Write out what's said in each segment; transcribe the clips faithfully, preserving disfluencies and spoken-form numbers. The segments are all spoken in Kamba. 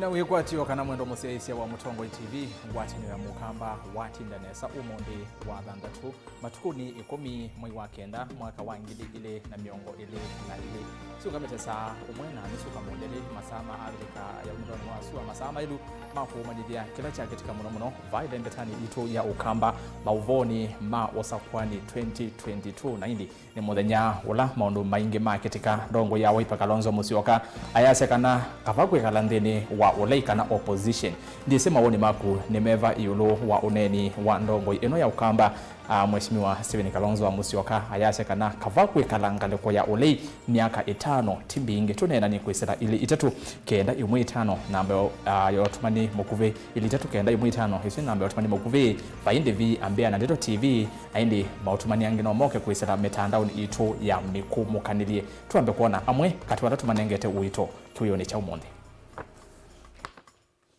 Na wĩkwatyo kana mwendo mũsyaĩĩsya wa Mũtongoi T V, ngwatanĩo ya Mũkamba watinda nesa ũmũnthĩ wa thanthatũ, matukũnĩ ĩkũmi mwei wa kenda mwaka wa ngili ilĩ na mĩongo ĩlĩ na ilĩ. Siũngamĩte saa ũmwe na nusu kamũndĩlĩ, masaa ma Avilika ya ũmũndonĩ wa sua, masaa maĩlu ma kũũmanyĩthya kĩla kyakĩtika mũno mũno vai mbetanĩ itũ ya Ũkamba maũvoonĩ ma ũsakwani twenty twenty-two. Na ĩndĩ nĩ mũthenya ũla maũndũ maingĩ makĩtika. Ndongoi ya Wiper Kalonzo Musyoka ayasya kana kava kwĩkala nthĩnĩ wa ũlei kana opposition. Ndyĩsĩ mawoni maku nĩ meva ĩũlũ wa ũneeni wa ndongoi ĩno ya Ũkamba. Ah, Mheshimiwa Stephen Kalonzo wa Musyoka ayasya kana kava kwĩkala ngalĩko ya ũlei myaka ĩtano ti mbingĩ. Tũneenanie kwĩsĩla ilĩ itatũ kenda ĩmwe ĩtano namba, ah, ya ũtũmani mũkuvĩ, ilĩ itatũ kenda ĩmwe ĩtano, ĩsu nĩ namba ya ũtũmani mũkuvĩ. Vai ndĩvi ambĩa na Ndeto T V, na ĩndĩ maũtũmani angĩ no moke kwĩsĩla mĩtandaonĩ itũ ya mĩkũmũkanĩlye. Twambe kwona amwe katĩ wa ala tũmanengete ũito kĩwĩonĩ kya ũmũnthĩ.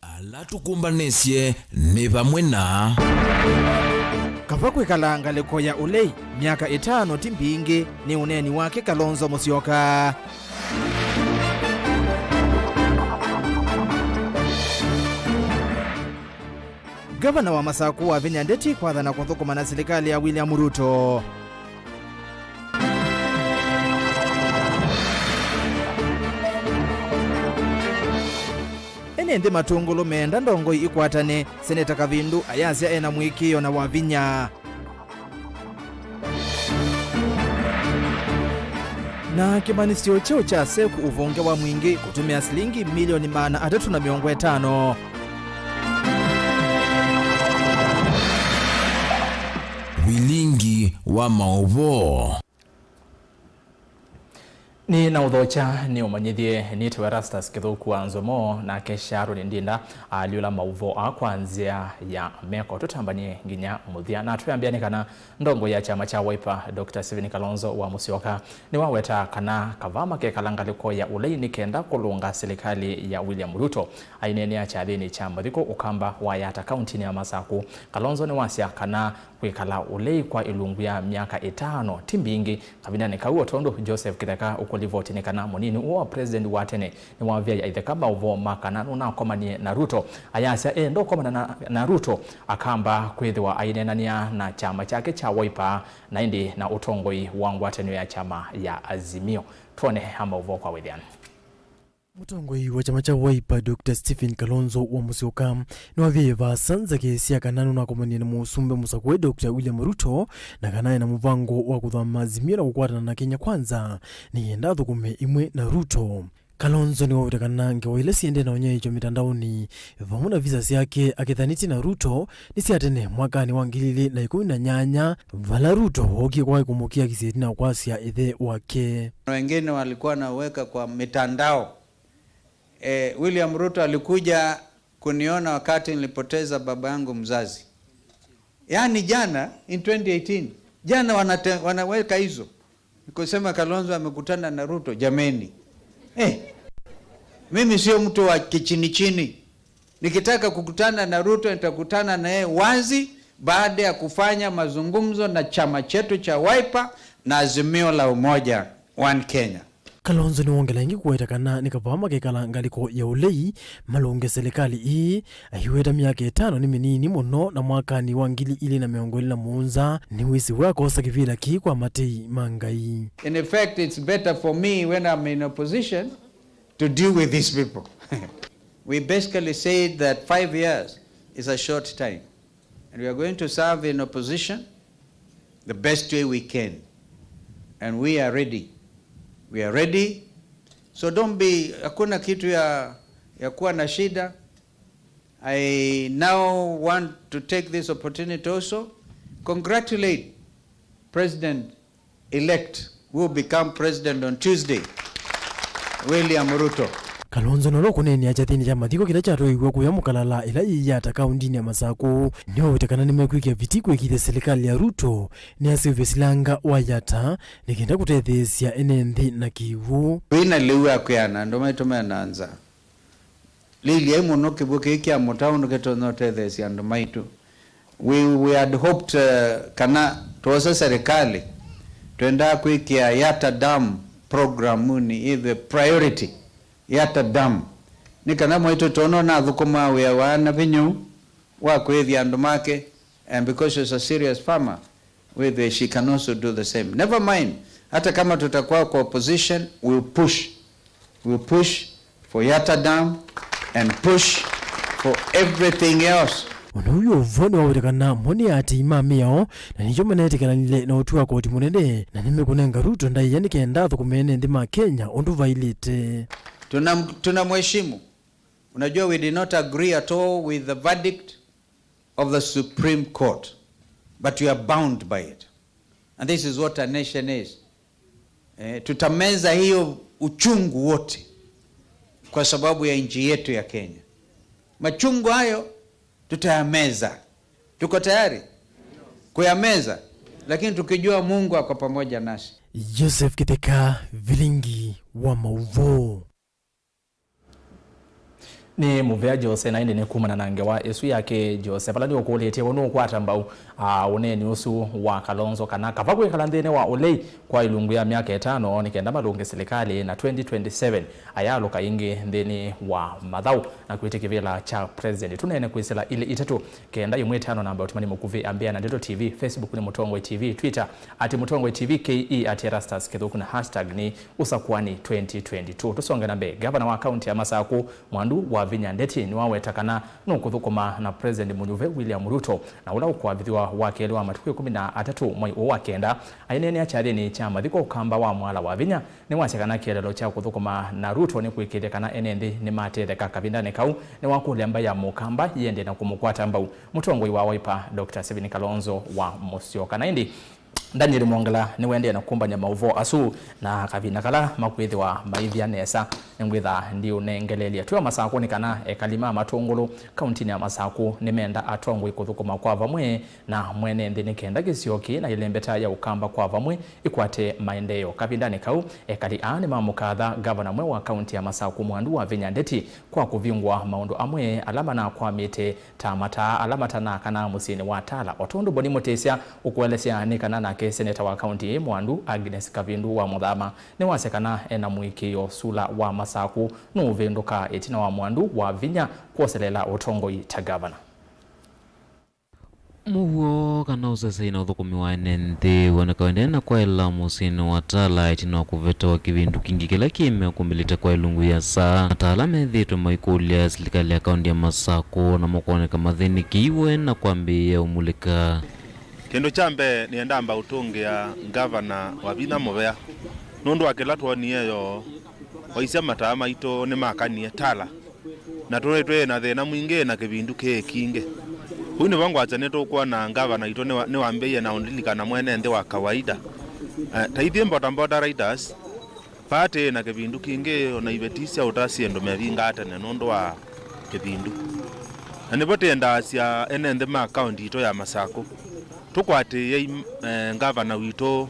Ala tũkũmbanĩsye nĩ vamwe na. Kava kwĩkala ngalĩko ya ũlei myaka ĩtano ti mbingĩ, nĩ ũneeni wake Kalonzo Musyoka. Ngavana wa Masaku wavinya ndeti kwathana kũthũkũma na silikalĩ ya William Ruto. Ene nthĩ matũngũlũ meenda ndongoi ikwatane, Seneta Kavindu ayasya ena mũĩkĩĩo na wa vinya. Na kĩmanyĩsyo kyeũ kya seku ũvonge wa mwingĩ kũtũmĩa silingi milioni maana atatũ na mĩongo ĩtano. Vilingi wa maũvoo. Nĩ na ũthokya nĩ ũmanyĩthye nĩtawa Erastus Kĩthũku wa Nzomo, nake Sharon Ndinda alyũla maũvoo aa kwa nzĩa ya meko. Tũtambanie nginya mũthya. Na twĩambĩa nĩ kana ndongoi ya kyama kya Wiper, Doctor Stephen Kalonzo wa Musyoka, nĩwaweta kana kava makekala ngalĩko ya ũlei nĩ kenda kũlũnga silikalĩ ya William Ruto. Aineenea kyathĩnĩ kya mathiko Ũkamba wa Yatta kauntinĩ ya Masaku, Kalonzo nĩwasya kana kwĩkala ũlei kwa ĩlungu ya myaka ĩtano ti mbingĩ. Kavindanĩ kau, o tondũ Joseph Kĩtheka ũkũlivoti nĩ kana mũnini ũũ wa president wa tene nĩwavyaĩa itheka maũvoo ma kana nũnakomanie na Ruto, ayasya e ndũkomana na, na Ruto, akamba kwĩthĩwa aineenanĩa na kyama kyake kya Wiper, na ĩndĩ na ũtongoi wa ngwatanĩo ya kyama ya Azimio. Twone maũvoo kwa wĩthĩano. Mũtongoi wa kyama kya Wiper, Doctor Stephen Kalonzo wa Musyoka, nĩwavie vaasa nzakĩ sya kana nũnakomanie na mũsumbĩ mũsakũe Doctor William Ruto, na kana ena mũvango wa kũthama Azimio na kũkwatana na Kenya Kwanza nĩ yenda athũkũme ĩmwe na Ruto. Kalonzo nĩwaweta kana ngewa ila siendee na ũnyaĩĩkyo mĩtandaonĩ, vamwe na visa syake akethanĩtye na Ruto, nĩ sya tene mwakanĩ wa ngili ilĩ na ĩkũmi na nyanya, vala Ruto wookie kwake kũmũkia kĩseti na kwasya ĩthe wake. Wengine walikuwa naweka kwa mitandao. Eh, William Ruto alikuja kuniona wakati nilipoteza baba yangu mzazi. Yaani jana, in twenty eighteen, jana wanate-, wanaweka hizo. Nikusema Kalonzo amekutana na Ruto, jameni. Eh, mimi sio mtu wa kichini chini. Nikitaka kukutana na Ruto, nitakutana na yeye wazi baada ya kufanya mazungumzo na chama chetu cha Wiper na Azimio la Umoja One Kenya. Kalonzo nĩwongela ĩngĩ kũweta kana nĩ kavaa makekala ngalĩko ya ũlei malũnge silikalĩ ĩĩ, aiweta myaka ĩtano nĩ mĩnini mũno na mwakanĩ wa ngili ilĩ na mĩongo ĩlĩ na mũonza nĩwĩsĩ we akosa kĩvĩla kĩĩ kwa matei ma Ngai. In effect, it's better for me when I'm in opposition to deal with these people. We basically said that five years is a short time. And we are going to serve in opposition the best way we can. And we are ready. We are ready. So don't be, hakuna kitu ya, ya kuwa na shida. I now want to take this opportunity also congratulate President elect who will become president on Tuesday, William Ruto. Kalonzo nolo kũneenea kyathĩnĩ kya mathiko kĩla kyatwaiwe kũya Mũkalala ĩla yĩ Yatta kaũndinĩ ya Masaku, nĩwaweta kana nĩmekwĩkĩa vitii kũĩkĩĩthya silikalĩ ya Ruto nĩyaseũvya silanga wa Yatta nĩ kenda kũtetheesya ene nthĩ na kĩw'ũ. Twĩ na lĩu ya kwĩana andũ maitũ me na nza. Liliai mũno kĩw'ũ kĩĩ kya mũtau nĩkĩtonya ũtetheesya andũ maitũ. We, we had hoped, uh, kana twose serikali, twendaa kwĩkĩa Yatta Dam programunĩ ĩthwe priority, Yatta Dam. Nĩ kana mwaitũ Tono nathũkũmaa wĩa wa na vinya ũu wa kwĩĩthya andũ make, and because she's a serious farmer, wĩthĩe she can also do the same. Never mind, hata kama tutakuwa kwa opposition, we'll push. We'll push for Yatta Dam and push for everything else. Ona ũu ũvoo nĩwaweta kana mo nĩ aatĩĩi ma mĩao, na nĩkyo maneetĩkĩlanile na ũtwi wa koti mũnene, na nĩmekũnenga Ruto ndaĩa nĩ kenda athũkũme ene nthĩ ma Kenya ũndũ vaĩlĩte. Tuna, tunamheshimu. Unajua, we did not agree at all with the verdict of the Supreme Court, but we are bound by it. And this is what a nation is. Eh, tutameza hiyo uchungu wote kwa sababu ya nchi yetu ya Kenya. Machungu hayo tutayameza. Tuko tayari kuyameza, lakini tukijua Mungu ako pamoja nasi. Joseph Kitheka, Vilingi wa Mauvoo. Nĩ mũvea Jose, na ĩndĩ nĩ kumana na ngewa ĩsu yake Jose, vala nĩũkũlĩtye we nũkwata mbau, ah, ũneeni ũsu wa Kalonzo kana kava kwĩkala nthĩnĩ wa ũlei kwa ilungu ya myaka ĩtano nĩ kenda malũnge silikalĩ na twenty twenty-seven ayalũka ĩngĩ nthĩnĩ wa mathaũ na kwĩtĩ kĩvĩla kya president. Tũneene kwĩsĩla ilĩ itatũ kenda ĩmwe ĩtano namba ũtũmani mũkuvĩ, ambĩa na Ndeto T V, Facebook nĩ Mũtongoi T V, Twitter at Mũtongoi T V K E, at Erastus Kĩthũku na hashtag nĩ Ũsakũani twenty twenty-two. Tũsonge na mbee. Gavana wa kaunti ya Masakũ, Mwandu wa Vinya Ndeti, nĩwaweta kana nũkũthũkũma na President mũnyuve William Ruto, na ũla ũkũavĩthw'a wa kelĩ wa matukũ ĩkũmi na atatũ mwai ũũ wa kenda, aineenea kyathĩnĩ kya mathiko ũkamba wa Mwala wa Vinya, nĩwasya kana kĩeleelo kya kũthũkũma na Ruto nĩ kũĩkĩĩthya kana ene nthĩ nĩmatetheka kavindanĩ kau. Nĩwakũlya mbaĩ ya Mũkamba yĩendee na kũmũkwata mbau mũtongoi wa Wiper, Doctor Stephen Kalonzo wa Musyoka. Na ĩndĩ Daniel Mwongela nĩwaendee na kũmbany'a maũvoo asu, na kavinda kala makwĩthĩwa maithya nesa, nĩngwĩtha ndiũnengeleelya. Twĩ o Masakũ nĩ kana ekali ma Matũngũlũ, kauntinĩ ya Masakũ, nĩmenda atongoi kũthũkũma kwa vamwe na mwene nthĩ nĩ kenda kĩsio kĩĩ na ĩlembeta ya ũkamba kwa vamwe ĩkwate maendeeo. Kavindanĩ kau, ekali aa nĩmamũkatha ngavana mweũ wa kaunti ya Masakũ, Mwandu wa Vinya Ndeti, kwa kũvingũa maũndũ amwe ala manakwamĩte, ta mataa ala matanaakanaa mũsyĩnĩ wa Tala. O tondũ Boni Mũtĩsya ũkũelesya nĩ kana nake seneta wa kaunti ĩĩ Mwandu, Agnes Kavindu wa Mũthama, nĩwasya kana ena mũĩkĩĩo sula wa Masakũ nũũvĩndũka ĩtina wa Mwandu wa Vinya kwoseleela ũtongoi ta gavana. Mũuo kana ũsesei na ũthũkũmi wa ene nthĩ woneka ũendee na kwaĩla mũsyĩnĩ wa Tala ĩtina wa kũvetewa kĩvindu kingĩ kĩla kĩmeo kũmbĩlĩte kwa ilungu ya saa. Na ta ala methĩĩtwe maikũlya silikalĩ ya kaunti ya Masakũ, namo kwoneka mathĩnĩkĩiwe na kwambĩĩa ũmulĩka. Kĩndũ kya mbee, nĩenda amba ũtũngĩa ngavana wa vinya mũvea nũndũ wa kĩla twonie yo waisya mataa maitũ nĩmakanie Tala. Na tũĩ twĩ na thĩna mwingĩ na kĩvindu kĩĩ kingĩ. Ũu nĩvo ngwasya nĩtũkwona ngavana witũ nĩwa-, nĩwambĩĩie na ũndilikana mwene nthĩ wa kawaida. Eh, ta ithyĩ bodaboda riders, vaa tĩĩ na kĩvindu kingĩ, ona iveti sya ũta syĩndũ mevingaa tene nũndũ wa kĩvindu. Na nĩvo tĩendaasya ene nthĩ ma kaunti itũ ya Masakũ, tũkwatĩĩei, eh, ngavana witũ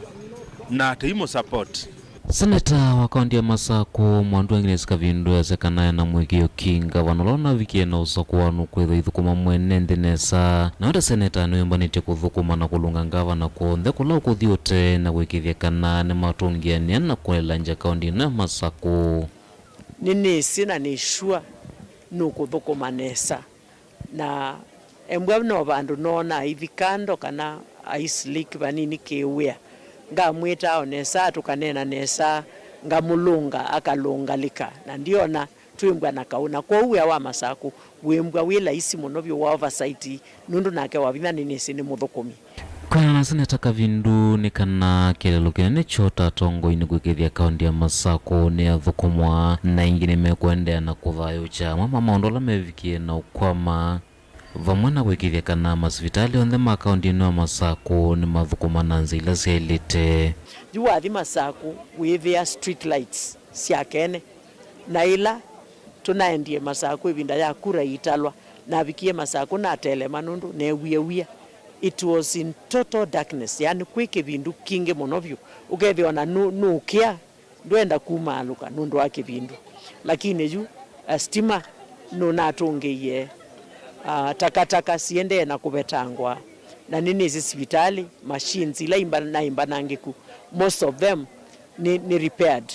na tũimũ support. Seneta wa kaunti ya Masakũ, Mwandu Agnes Kavindu, asya kana ena mũĩkĩĩo ki ngavana ũla ũnavikie na ũsakũa nũkwĩthwa ithũkũma mwene nthĩ nesa. Nawe ta seneta nĩwĩmbanĩtye kũthũkũma na kũlũnga ngavana kw'onthe kũla ũkũthi ũtee na kũĩkĩĩthya kana nĩmatũngĩanĩa na kũelangya kaunti ĩno ya Masakũ. Nĩnĩsĩ na nĩ sure nũkũthũkũma nesa. Na embwa no vandũ noonaa aithi kando kana aislik vanini kĩwĩa. Ngamwĩtaa o nesa, tũkaneena nesa, ngamũlũnga, akalũngalĩka. Na ndiona twĩmbwa na kaũ. Na kwoou wĩa wa Masakũ wĩmbwa wĩ laisi mũno vyũ wa oversight, nũndũ nake Wavinya nĩnĩsĩ nĩ mũthũkũmi. Kwĩanana na Seneta Kavindu, nĩ kana kĩeleelo kĩnene kyoo ta atongoi nĩ kũĩkĩĩthya kaunti ya Masakũ nĩyathũkũmwa, na aingĩ nĩmekũendeea na kũthayũũkya amwe ma maũndũ ala mevikie na ũkwama, vamwe na kũĩkĩĩthya kana masivitalĩ onthe ma kaunti ĩno ya Masakũ nĩmathũkũma na nzĩa ila syaĩlĩte. Yu wathi Masakũ wĩthĩa street lights sya kene, na ĩla tũnaendie Masakũ ĩvinda ya kura iitalwa, navikie Masakũ natelema nũndũ neewie wia. It was in total darkness, yani kwĩ kĩvindu kingĩ mũno vyũ, ũkethĩa ona nũ-, nũũkĩa ndwenda kumaalũka nũndũ wa kĩvindu. Lakini yu, eh, stima nũnatũngĩie, ah, takataka siendee na kũvetangwa, na nĩnĩsĩ sivitalĩ, machines ila imba-, naimbanangĩku, most of them nĩ, nĩ repaired,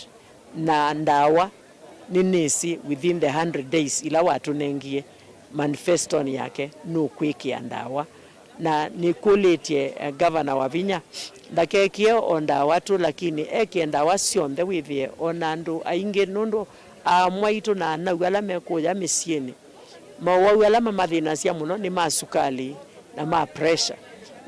na ndawa Nĩnĩsĩ within the hundred days ila watũnengie manifestonĩ yake nũkwĩkĩa ndawa. Na nĩkũlĩtye, eh, Gavana Wavinya ndakekĩe o ndawa tu, lakini ekĩe ndawa syonthe wĩthĩe o na andũ aingĩ, nũndũ aamwa aitũ na anau ala mekũya mĩsyĩnĩ, mowau ala mamathĩnasya mũno nĩ ma sukali na ma pressure.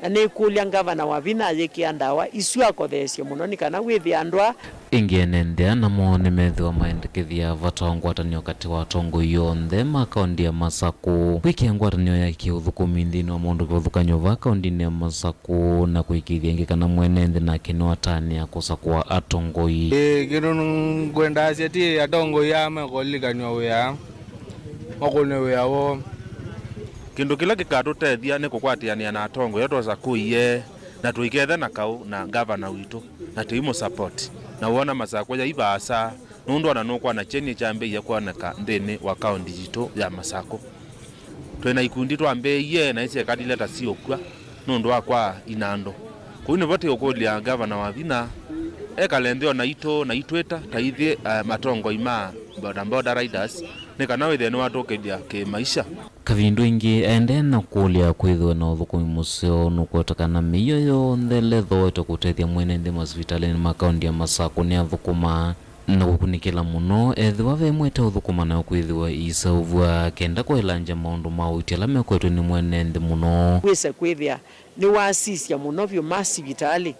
Na nĩkũlya Gavana Wavinya ayĩkĩa ndawa isu akotheesye mũno nĩ kana wĩthĩe andũ aa Ĩngĩ ene nthĩ aa namo nĩmethĩwa maendekethya vata wa ngwatanĩo katĩ wa atongoi onthe ma kaũnti ya Masakũ, kwĩkĩa ngwatanĩo ya kĩũthũkũmi nthĩnĩ wa maũndũ kĩvathũkany'o vaa kaũntinĩ ya Masakũ, na kũĩkĩĩthya ĩngĩ kana mwene nthĩ nake nĩwatanĩa kũsakũa atongoi. Ĩĩ, kĩndũ ngwendaasya ti atongoi aa mekũlilikanw'a wĩa, makũnwe wĩa woo. Kĩndũ kĩla kĩkatũtethya nĩ kũkwatĩanĩa na atongoi ala twasakũie, na tũikethe na kaũ na ngavana witũ, na tũimũsapoti, na wona Masakũ yai vaasa, nũndũ ona nũkwona kyeni kyambĩĩie kwoneka nthĩnĩ wa kaũnti yitũ ya Masakũ. Twĩ na ikundi twambĩĩie, na isyekalile ta siũkw'a nũndũ wa kwaa inandũ. Kũu nĩvo tĩũkũlya ngavana Wavinya ekale nthĩ o naitũ, na itwĩta ta ithyĩ, eh, atongoi ma boda boda riders, nĩ kana wĩthĩe nĩwatũkĩlya kĩ-maisha. Kavindu ĩngĩ aendee na kũlya kwĩthĩwe na ũthũkũmi mũseo nũkũetekana mĩio yonthe ĩla ĩthoetwe kũtethya mwene nthĩ masivitalĩnĩ ma kaũnti ya Masakũ nĩ athũkũma, na kũkunĩkĩla mũno ethĩwa ve ĩmwe ĩteũthũkũma nayo kwĩthĩwa ĩiseũvw'a kenda kũelangya maũndũ ma ũiiti ala mekwetwe nĩ mwene nthĩ mũno. Wĩse kwĩthĩa nĩwasisya mũno vyũ masivitalĩ,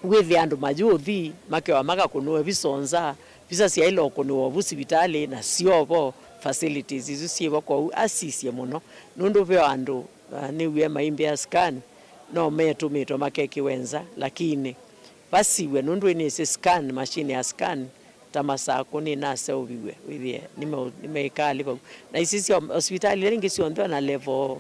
wĩthĩa andũ mayũthi makewa makakũnĩwa visa o nza, visa syaĩle ũkũnĩwa ovu sivitalĩ na syovo, facilities isu syĩvo, kwoou asisye mũno, nũndũ ve andũ, ah, nĩw'e maimbĩa scan, no metũmĩtwe makekĩwe nza, lakini vasiw'e, nũndũ ĩnĩsĩ scan, machine ya scan, ta Masakũ nĩnaseũviw'e, wĩthĩe nĩme-, nĩmeĩkaalĩ vau. Na isi sya osivitalĩ ila ingĩ syonthe, ona level,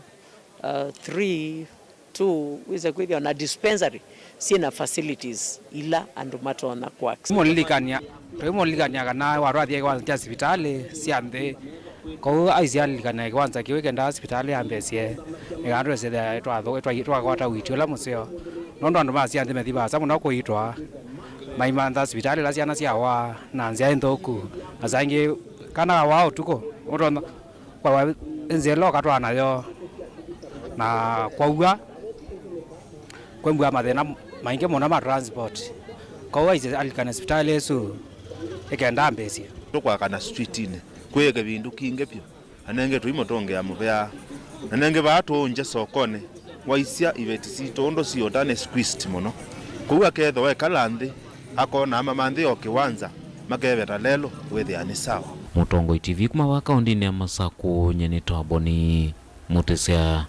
uh, three, two, wĩse kwĩthĩa ona dispensary syĩ na facilities ila andũ matonya kũ access. Mũlilikania, tũimũlilikania kana watwathie kĩwanza kya sivitalĩ sya nthĩ, kwoou aisye alilikania kĩwanza kĩu kenda sivitalĩ yambĩĩsye, nĩ kana twĩsĩthĩa twathũ-, twa-, twakwata ũiiti ũla mũseo, nũndũ andũ ma sya nthĩ methi vaasa mũno kũitwa, maimantha sivitalĩ ila syana syawaa na nzĩa ĩ nthũku, na saa ingĩ kana kawaa ũtukũ, ũtonya kwawa nzĩa ĩla ũkatwaa nayo, na kwaua kwĩmbua mathĩna maingĩ mũno ma transport. Kwoou aisye alilikane sivitalĩ ĩsu ĩkenda ambĩĩsye. Tũkwakana streetinĩ kwĩ kĩvindu kingĩ vyũ, na nengĩ tũimũtũngĩa mũvea, na nengĩ vaa tũũngye sokonĩ, waisya iveti sitũ ũndũ siũta nĩ squeezed mũno. Kwoou akethĩwa ekala nthĩ, akona amamanthĩ o kĩwanza, makeveta lelũ, wĩthĩa nĩ sawa. Mũtongoi T V kuma vaa kaũntinĩ ya Masakũ, nyie nĩtawa Boni Mũtĩsya.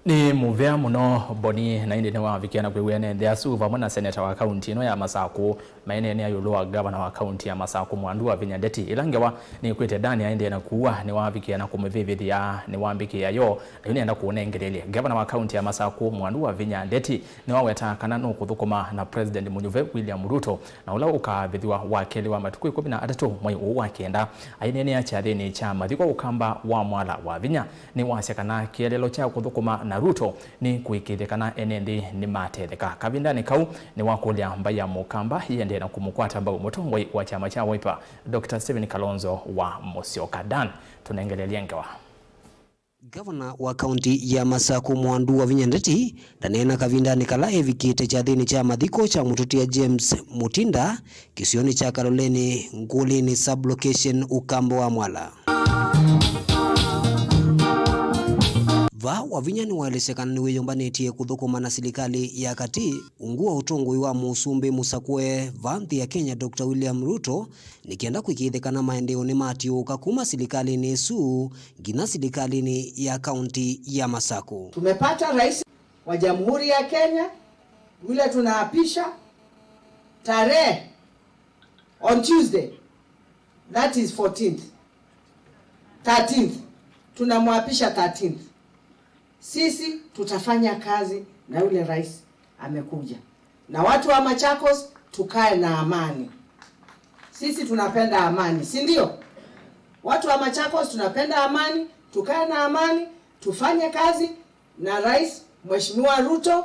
Nĩ mũvea mũno Boni, na ĩndĩ nĩwavikie na kwĩw'ĩa ene nthĩ asu vamwe na seneta wa kaũnti ĩno ya Masakũ maineenea ĩũlũ wa ngavana wa kaũnti ya Masakũ Mwandu Wavinya Ndeti. Ĩla ngewa nĩkwĩte Dan aendee na kuua, nĩwavikie na kũmũvĩvĩthya, nĩwambĩkĩĩa yo, na yu nĩenda kũũnengeleelya. Ngavana wa kaũnti ya Masakũ Mwandu Wavinya Ndeti nĩwaweta kana nũkũthũkũma na President mũnyuve William Ruto, na ũla ũkavĩthw'a wa kelĩ wa matukũ ĩkũmi na atatũ mwei ũũ wa kenda. Aineenea kyathĩnĩ kya mathiko Ũkamba wa Mwala, Wavinya nĩwasya kana kĩeleelo kya kũthũkũma na Ruto nĩ kũĩkĩĩthya kana ene nthĩ nĩmatetheka. Kavindanĩ kau, nĩwakũlya mbaĩ ya Mũkamba ĩendee na kũmũkwata mbau mũtongoi wa kyama kya Wiper, Doctor Stephen Kalonzo wa Musyoka. Dan, tũnengeleelye ngewa. Ngavana wa kaũnti ya Masakũ Mwandu Wavinya Ndeti ndaneena kavindanĩ kala evikĩte kyathĩnĩ kya mathiko kya mũtũtia James Mutinda kĩsionĩ kya Kaloleni, Ngũlĩnĩ sub-location, Ũkamba wa Mwala. Vaa Wavinya nĩwaelesya kana nĩwĩyũmbanĩtye kũthũkũma na silikalĩ ya katĩ ungu wa ũtongoi wa mũsumbĩ mũsakũe vaa nthĩ ya Kenya, Doctor William Ruto, nĩ kenda kũĩkĩĩthya kana maendeeo nĩmatiũũka kuma silikalĩnĩ ĩsu nginya silikalĩnĩ ya kaũnti ya Masakũ. Tumepata rais wa Jamhuri ya Kenya, yule tunaapisha tarehe on Tuesday, that is fourteenth, thirteenth, tunamwapisha thirteenth. Sisi tutafanya kazi na yule rais amekuja. Na watu wa Machakos, tukae na amani. Sisi tunapenda amani, si ndio? Watu wa Machakos tunapenda amani, tukae na amani, tufanye kazi na Rais Mheshimiwa Ruto,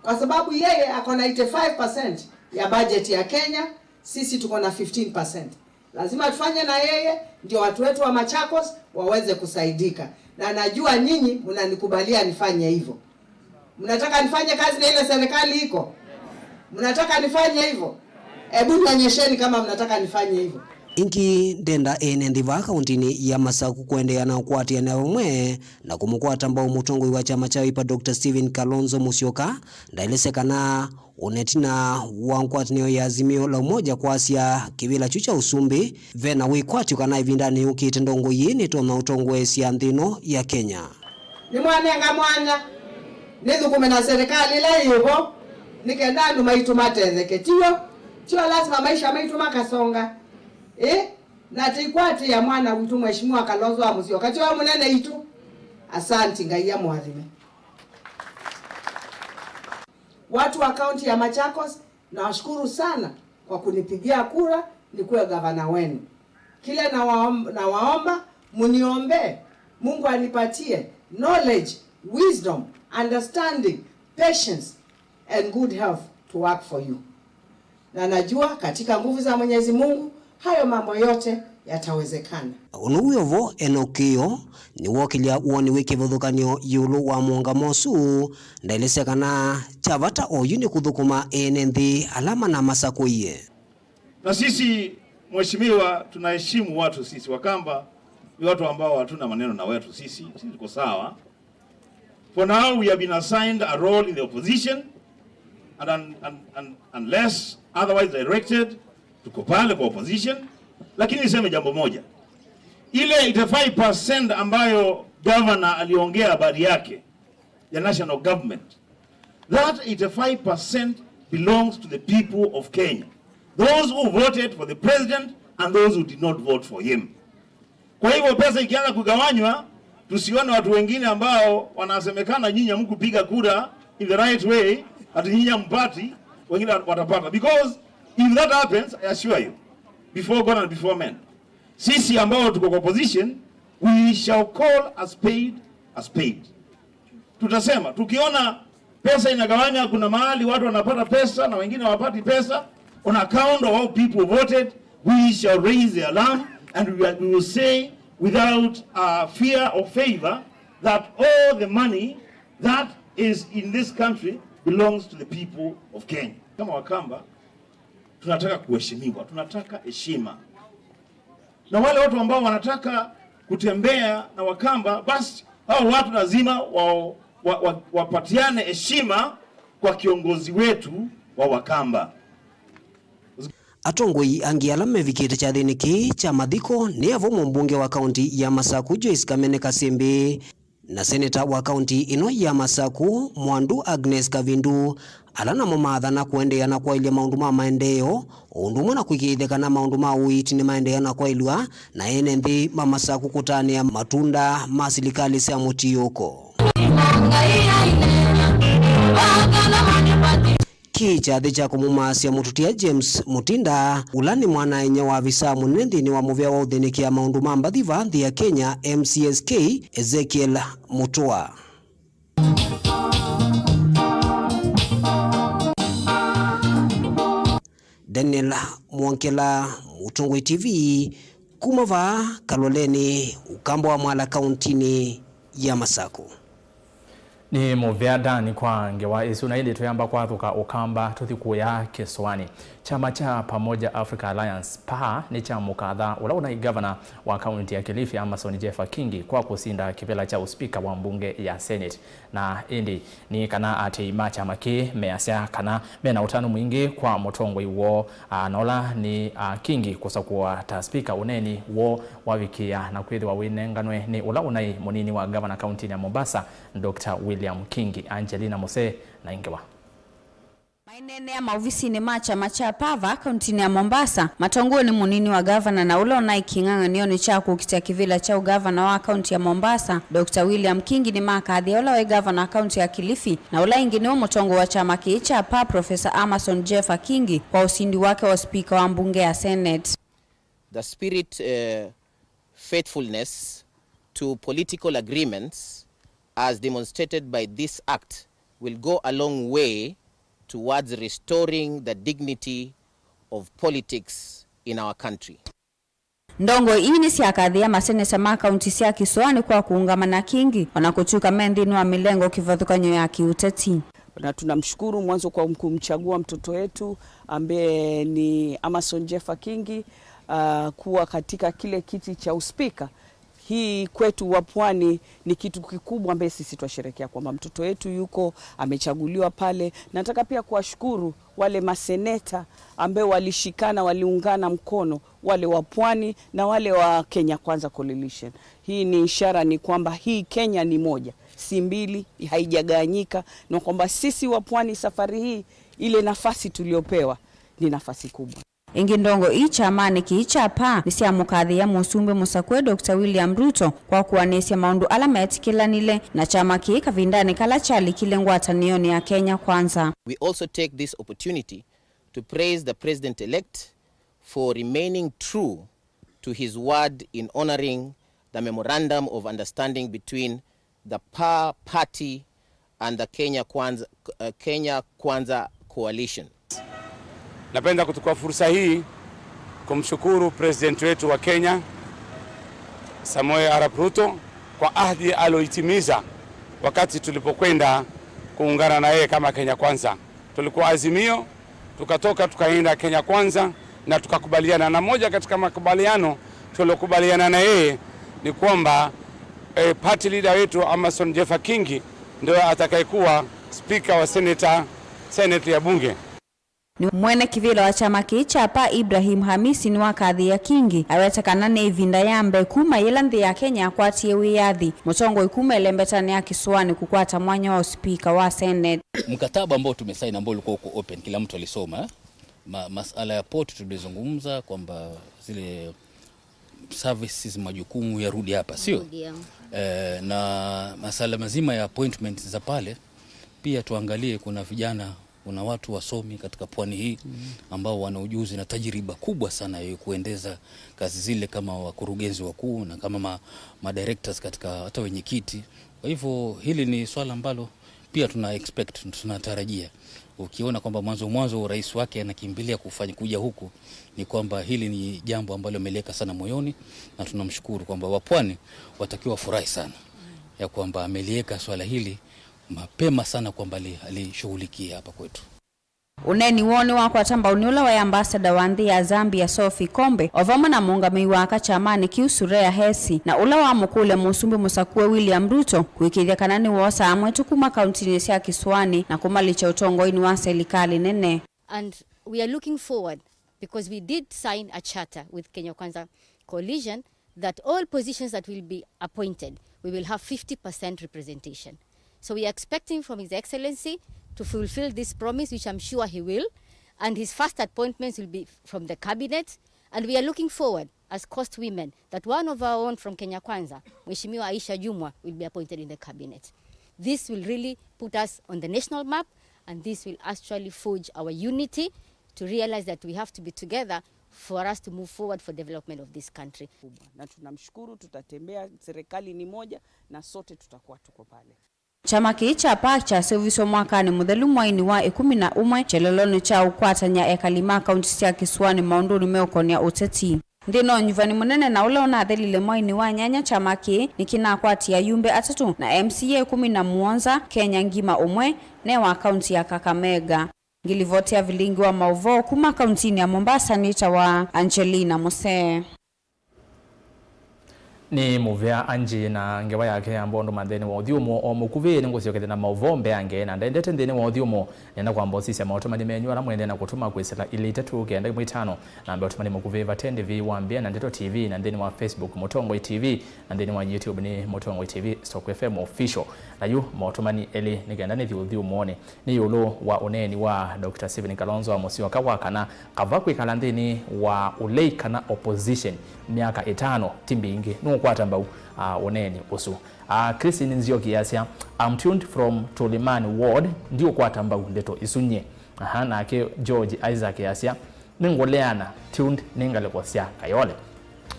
kwa sababu yeye ako na eighty-five percent ya budget ya Kenya, sisi tuko na fifteen percent. Lazima tufanye na yeye, ndio watu wetu wa Machakos waweze kusaidika. Na najua nyinyi mnanikubalia nifanye hivyo. Mnataka nifanye kazi na ile serikali iko? Mnataka nifanye hivyo? Hebu nionyesheni kama mnataka nifanye hivyo. Ĩngĩ ndenda ene nthĩ vaa kaũntĩnĩ ya Masaku kũendeea na ũkwatĩanĩa vamwe na kũmũkwata mbau mũtongoi wa kyama kya Wiper Doctor Stephen Kalonzo Musyoka. Ndaelesya kana ũnetina wa ngwatanĩo ya Azimio la Umoja kwasya kĩvĩla kyu kya ũsumbĩ ve na wĩkwatyo kana ĩvindanĩ yũkĩte ndongoi yĩĩ nĩtonya ũtongoesya nthĩ ĩno ya Kenya. Nĩmwanenga mwanya nĩthũkũme na serikali ĩla yĩvo, nĩ kenda andũ maitũ matetheke. Tiw'o? Tiw'o lazima maisha maitũ makasonga? Ĩ, na tĩikwatĩĩa mwana witũ Mheshimiwa Kalonzo wa Musyoka, tiwe mũnene itũ? Asanti, Ngai amũathime. Watu wa kaunti ya Machakos, nawashukuru sana kwa kunipigia kura nikuwe gavana wenu. Kile nawaom-, nawaomba, muniombee, Mungu anipatie knowledge, wisdom, understanding, patience, and good health to work for you. Na najua katika nguvu za Mwenyezi Mungu, hayo mambo yote yatawezekana. Ũndũ wĩ o vo, Enoch Kĩĩo nĩwookĩlya woni wĩ kĩvathũkany'o ĩũlũ wa mũũngamo ũsu. Ndaelesya kana kya vata oyu nĩ kũthũkũma ene nthĩ ala manamũsakũie. Na sisi, mheshimiwa, tunaheshimu watu sisi. Wakamba ni watu ambao hatuna maneno na wetu sisi. Sisi tuko sawa. For now, we have been assigned a role in the opposition, and un-, un-, un-, unless otherwise directed, tuko pale kwa opposition. Lakini niseme jambo moja. Ile eighty-five percent ambayo governor aliongea habari yake ya national government, that eighty-five percent belongs to the people of Kenya. Those who voted for the president and those who did not vote for him. Kwa hivyo pesa ikianza kugawanywa, tusione watu wengine ambao wanasemekana nyinyi hamkupiga kura in the right way, ati nyinyi hampati, wengine watapata. Because if that happens, I assure you, before God and before men, sisi ambao tuko kwa opposition, we shall call a spade a spade. Tutasema, tukiona pesa inagawanya, kuna mahali watu wanapata pesa na wengine hawapati pesa, on account of how people voted, we shall raise the alarm and we, we will say without, uh, fear or favor that all the money that is in this country belongs to the people of Kenya. Kama Wakamba, tunataka kuheshimiwa, tunataka heshima. Na wale watu ambao wanataka kutembea na Wakamba, basi hao watu lazima wa, wa, wa, wapatiane heshima kwa kiongozi wetu wa Wakamba. Atongoi angĩ ala mevikĩte kyathĩnĩ kĩĩ kya mathiko nĩ avo mũmbunge wa kaunti ya Masaku Joyce Kamene Kasimbi, na seneta wa kaunti ĩno ya Masaku, Mwandu Agnes Kavindu, ala namo maathana kũendeea na kwaĩlya maũndũ ma maendeeo, o ũndũ ũmwe na kũĩkĩĩthya kana maũndũ ma ũiiti nĩmaendeea na kwaĩlw'a, na ene nthĩ ma Masaku kũtanĩa matunda ma silikalĩ sya mũtiũko. Kĩ kyathĩ kya kũmũmaasya mũtũtia James Mutinda, ũla nĩ mwana-a-inyia wa avisaa mũnene nthĩnĩ wa mũvĩa wa ũthĩnĩkĩa maũndũ ma mbathi vaa nthĩ ya Kenya, M C S K, Ezekiel Mutua. Daniel Mwongela, Mũtongoi T V, kuma vaa Kaloleni, Ũkamba wa Mwala, kauntinĩ ya Masaku. Nĩ mũvea Dan kwa ngewa ĩsu, na ĩndĩ tũyamba kwathũka Ũkamba tũthi kũya kĩsũanĩ. Kyama kya Pamoja Africa Alliance, PAA, nĩkyamũkatha ũla ũnaĩ ngavana wa kaunti ya Kilifi, Amason Jeffer Kingi, kwa kũsinda kĩvĩla kya ũspika wa mbunge ya Senate. Na ĩndĩ nĩ kana aatĩĩi ma kyama kĩĩ measya kana mena ũtanu mwingĩ kwa mũtongoi woo, a, na ũla nĩ, a, Kingi kũsakũwa ta spika, ũneeni woo wavikĩĩa na kwĩthĩwa wĩnenganwe nĩ ũla ũnaĩ mũnini wa ngavana kauntinĩ ya Mombasa, Doctor William Kingi. Angelina Musee na ĩ ngewa. Maineenea maovisinĩ ma kyama kya PAA kauntinĩ ya Mombasa, matongoew'e nĩ mũnini wa ngavana na ũla ũnaĩ kĩng'ang'anĩonĩ kya kũkita kĩvĩla kya ũngavana wa kaunti ya Mombasa, Doctor William Kingi, nĩmakathie ũla waĩ ngavana wa kaunti ya Kilifi, na ũla ĩngĩ nĩwe mũtongoi wa kyama kĩĩ kya PAA, Professor Amason Jeffer Kingi, kwa ũsindi wake wa spika wa mbunge ya Senate. The spirit, eh, faithfulness to political agreements as demonstrated by this act will go a long way towards restoring the dignity of politics in our country. Ndongoi ii nĩsyakathĩa maseneta ma kaunti sya Kĩsũanĩ kwa kũũngama na Kingi, o na kũtw'ĩka me nthĩnĩ wa mĩlengo kĩvathũkany'o ya kĩũteti. Na tunamshukuru mwanzo kwa kumchagua mtoto wetu ambaye ni Amason Jeffer Kingi, ah, kuwa katika kile kiti cha uspika. Hii kwetu wa pwani ni kitu kikubwa ambaye sisi twasherehekea kwamba mtoto wetu yuko amechaguliwa pale. Nataka pia kuwashukuru wale maseneta ambao walishikana, waliungana mkono, wale wa pwani na wale wa Kenya Kwanza Coalition. Hii ni ishara ni kwamba hii Kenya ni moja, si mbili, haijagawanyika, na kwamba sisi wa pwani safari hii ile nafasi tuliopewa ni nafasi kubwa. Ĩngĩ, ndongoi kyamanĩ kĩĩ kya PAA nĩsyamũkathĩĩa Mũsumbĩ mũsakũe Doctor William Ruto kwa kũanĩsya maũndũ ala metĩkĩlanile na kyama kĩĩ kavindanĩ kala kyalikile ngwatanĩonĩ ya Kenya Kwanza. We also take this opportunity to praise the president-elect for remaining true to his word in honoring the memorandum of understanding between the PAA party and the Kenya Kwanza, uh, Kenya Kwanza Coalition. Napenda kuchukua fursa hii kumshukuru president wetu wa Kenya, Samoei Arap Ruto, kwa ahadi aloitimiza wakati tulipokwenda kuungana na yeye kama Kenya Kwanza. Tulikuwa Azimio, tukatoka tukaenda Kenya Kwanza na tukakubaliana. Na moja katika makubaliano tuliokubaliana na yeye ni kwamba, eh, party leader wetu Amason Jeffer Kingi ndio atakayekuwa speaker wa senator, senate ya bunge. Nĩ mwene kĩvĩla wa kyama kĩĩ kya PAA Ibrahim Hamisi nĩwakathĩĩa Kingi, aweta kana nĩ ĩvinda ya mbee kuma yĩla nthĩ ya Kenya yakwatie wĩyathi, mũtongoi kuma ĩlembetanĩ ya Kĩsũanĩ kũkwata mwanya wa ũspika wa Senate. Mkataba ambao tumesaini ambao ulikuwa uko open, kila mtu alisoma, eh? Ma-, masala ya port tulizungumza kwamba zile services, majukumu yarudi hapa, sio? Yarudi, yeah. Eh, na masala mazima ya appointments za pale, pia tuangalie, kuna vijana, kuna watu wasomi katika pwani hii ambao wana ujuzi na tajriba kubwa sana ya kuendeza kazi zile kama wakurugenzi wakuu na kama ma-, madirectors katika hata wenyekiti. Kwa hivyo hili ni swala ambalo pia tuna expect, tunatarajia. Ukiona kwamba mwanzo mwanzo rais wake anakimbilia kufanya, kuja huku, ni kwamba hili ni jambo ambalo ameliweka sana moyoni, na tunamshukuru kwamba wapwani watakiwa furahi sana ya kwamba ameliweka swala hili mapema sana kwamba ali-, alishughulikia hapa kwetu. Ũneeni woo nĩwakwata mbau nĩ ũla waĩ ambassador wa nthĩ ya Zambia, Sophie Kombe, o vamwe na mũũngamĩi wa aka kyamanĩ kĩu, Sureya Hesi, na ũla wamũkũlya Mũsumbĩ mũsakũe William Ruto kũĩkĩĩthya kana nĩwoosaa amwe tu kuma kauntinĩ sya Kĩsũanĩ na kũmalikya ũtongoinĩ wa selikalĩ nene. And we are looking forward, because we did sign a charter with Kenya Kwanza Coalition that all positions that will be appointed, we will have fifty percent representation. So we are expecting from His Excellency to fulfill this promise, which I'm sure he will, and his first appointments will be from the cabinet, and we are looking forward as Coast women that one of our own from Kenya Kwanza, Mheshimiwa Aisha Jumwa, will be appointed in the cabinet. This will really put us on the national map, and this will actually forge our unity to realize that we have to be together for us to move forward for development of this country. Na tunamshukuru, tutatembea, serikali ni moja na sote tutakuwa tuko pale. Kyama kĩĩ kya PAA kyaseũviswe mwakanĩ mũthelu mwainĩ wa ĩkũmi na ũmwe kyelelonĩ kya ũkwatany'a ekali ma kaunti sya Kĩsũanĩ maũndũnĩ meũkonea ũteti. Nthĩnĩ wa ũnyuvani mũnene na ũla ũnathelile mwainĩ wa nyanya, kyama kĩĩ nĩkĩnakwatie ayumbe atatũ na M C A ĩkũmi na mũonza, Kenya ngima ũmwe, ne wa kaunti ya Kakamega. Ngĩlivoti ya vilingi wa maũvoo kuma kauntinĩ ya Mombasa nĩtawa Angelina Musee. Nĩ mũvea Angie na ngewa yake ya mbondo ma nthĩnĩ wa ũthyũmũo. O mũkuvĩ nĩngũsyokethya na maũvoo mbeange, na ndendete nthĩnĩ wa ũthyũmũo. Nĩenda kwamba ũsisya maũtũmani menyu ala mwendee na kũtũma kwĩsĩla ilĩ itatũ kenda ĩmwe itano. Namba ũtũmani mũkuvĩ vate ndĩvi wa mbĩa na Ndeto T V, na nthĩnĩ wa Facebook Mũtongoi T V, na nthĩnĩ wa YouTube nĩ Mũtongoi T V stroke F M Official. Na yu maũtũmani elĩ nĩ kenda nĩthi ũthyũmũonĩ. Nĩ ĩũlũ wa ũneeni wa Doctor Stephen Kalonzo wa Musyoka wa kana kava kwĩkala nthĩnĩ wa ũlei kana opposition myaka ĩtano ti mbingĩ, nũũkwata mbau, ah, ũneeni ũsu. Ah, Christine Nzioki easya, "I'm tuned from Tulimani Ward, ndiũkwata mbau ndeto isu nyie." Aha, nake George Isaac easya, "Nĩngũleana, tuned nĩ ngalĩko sya Kayole."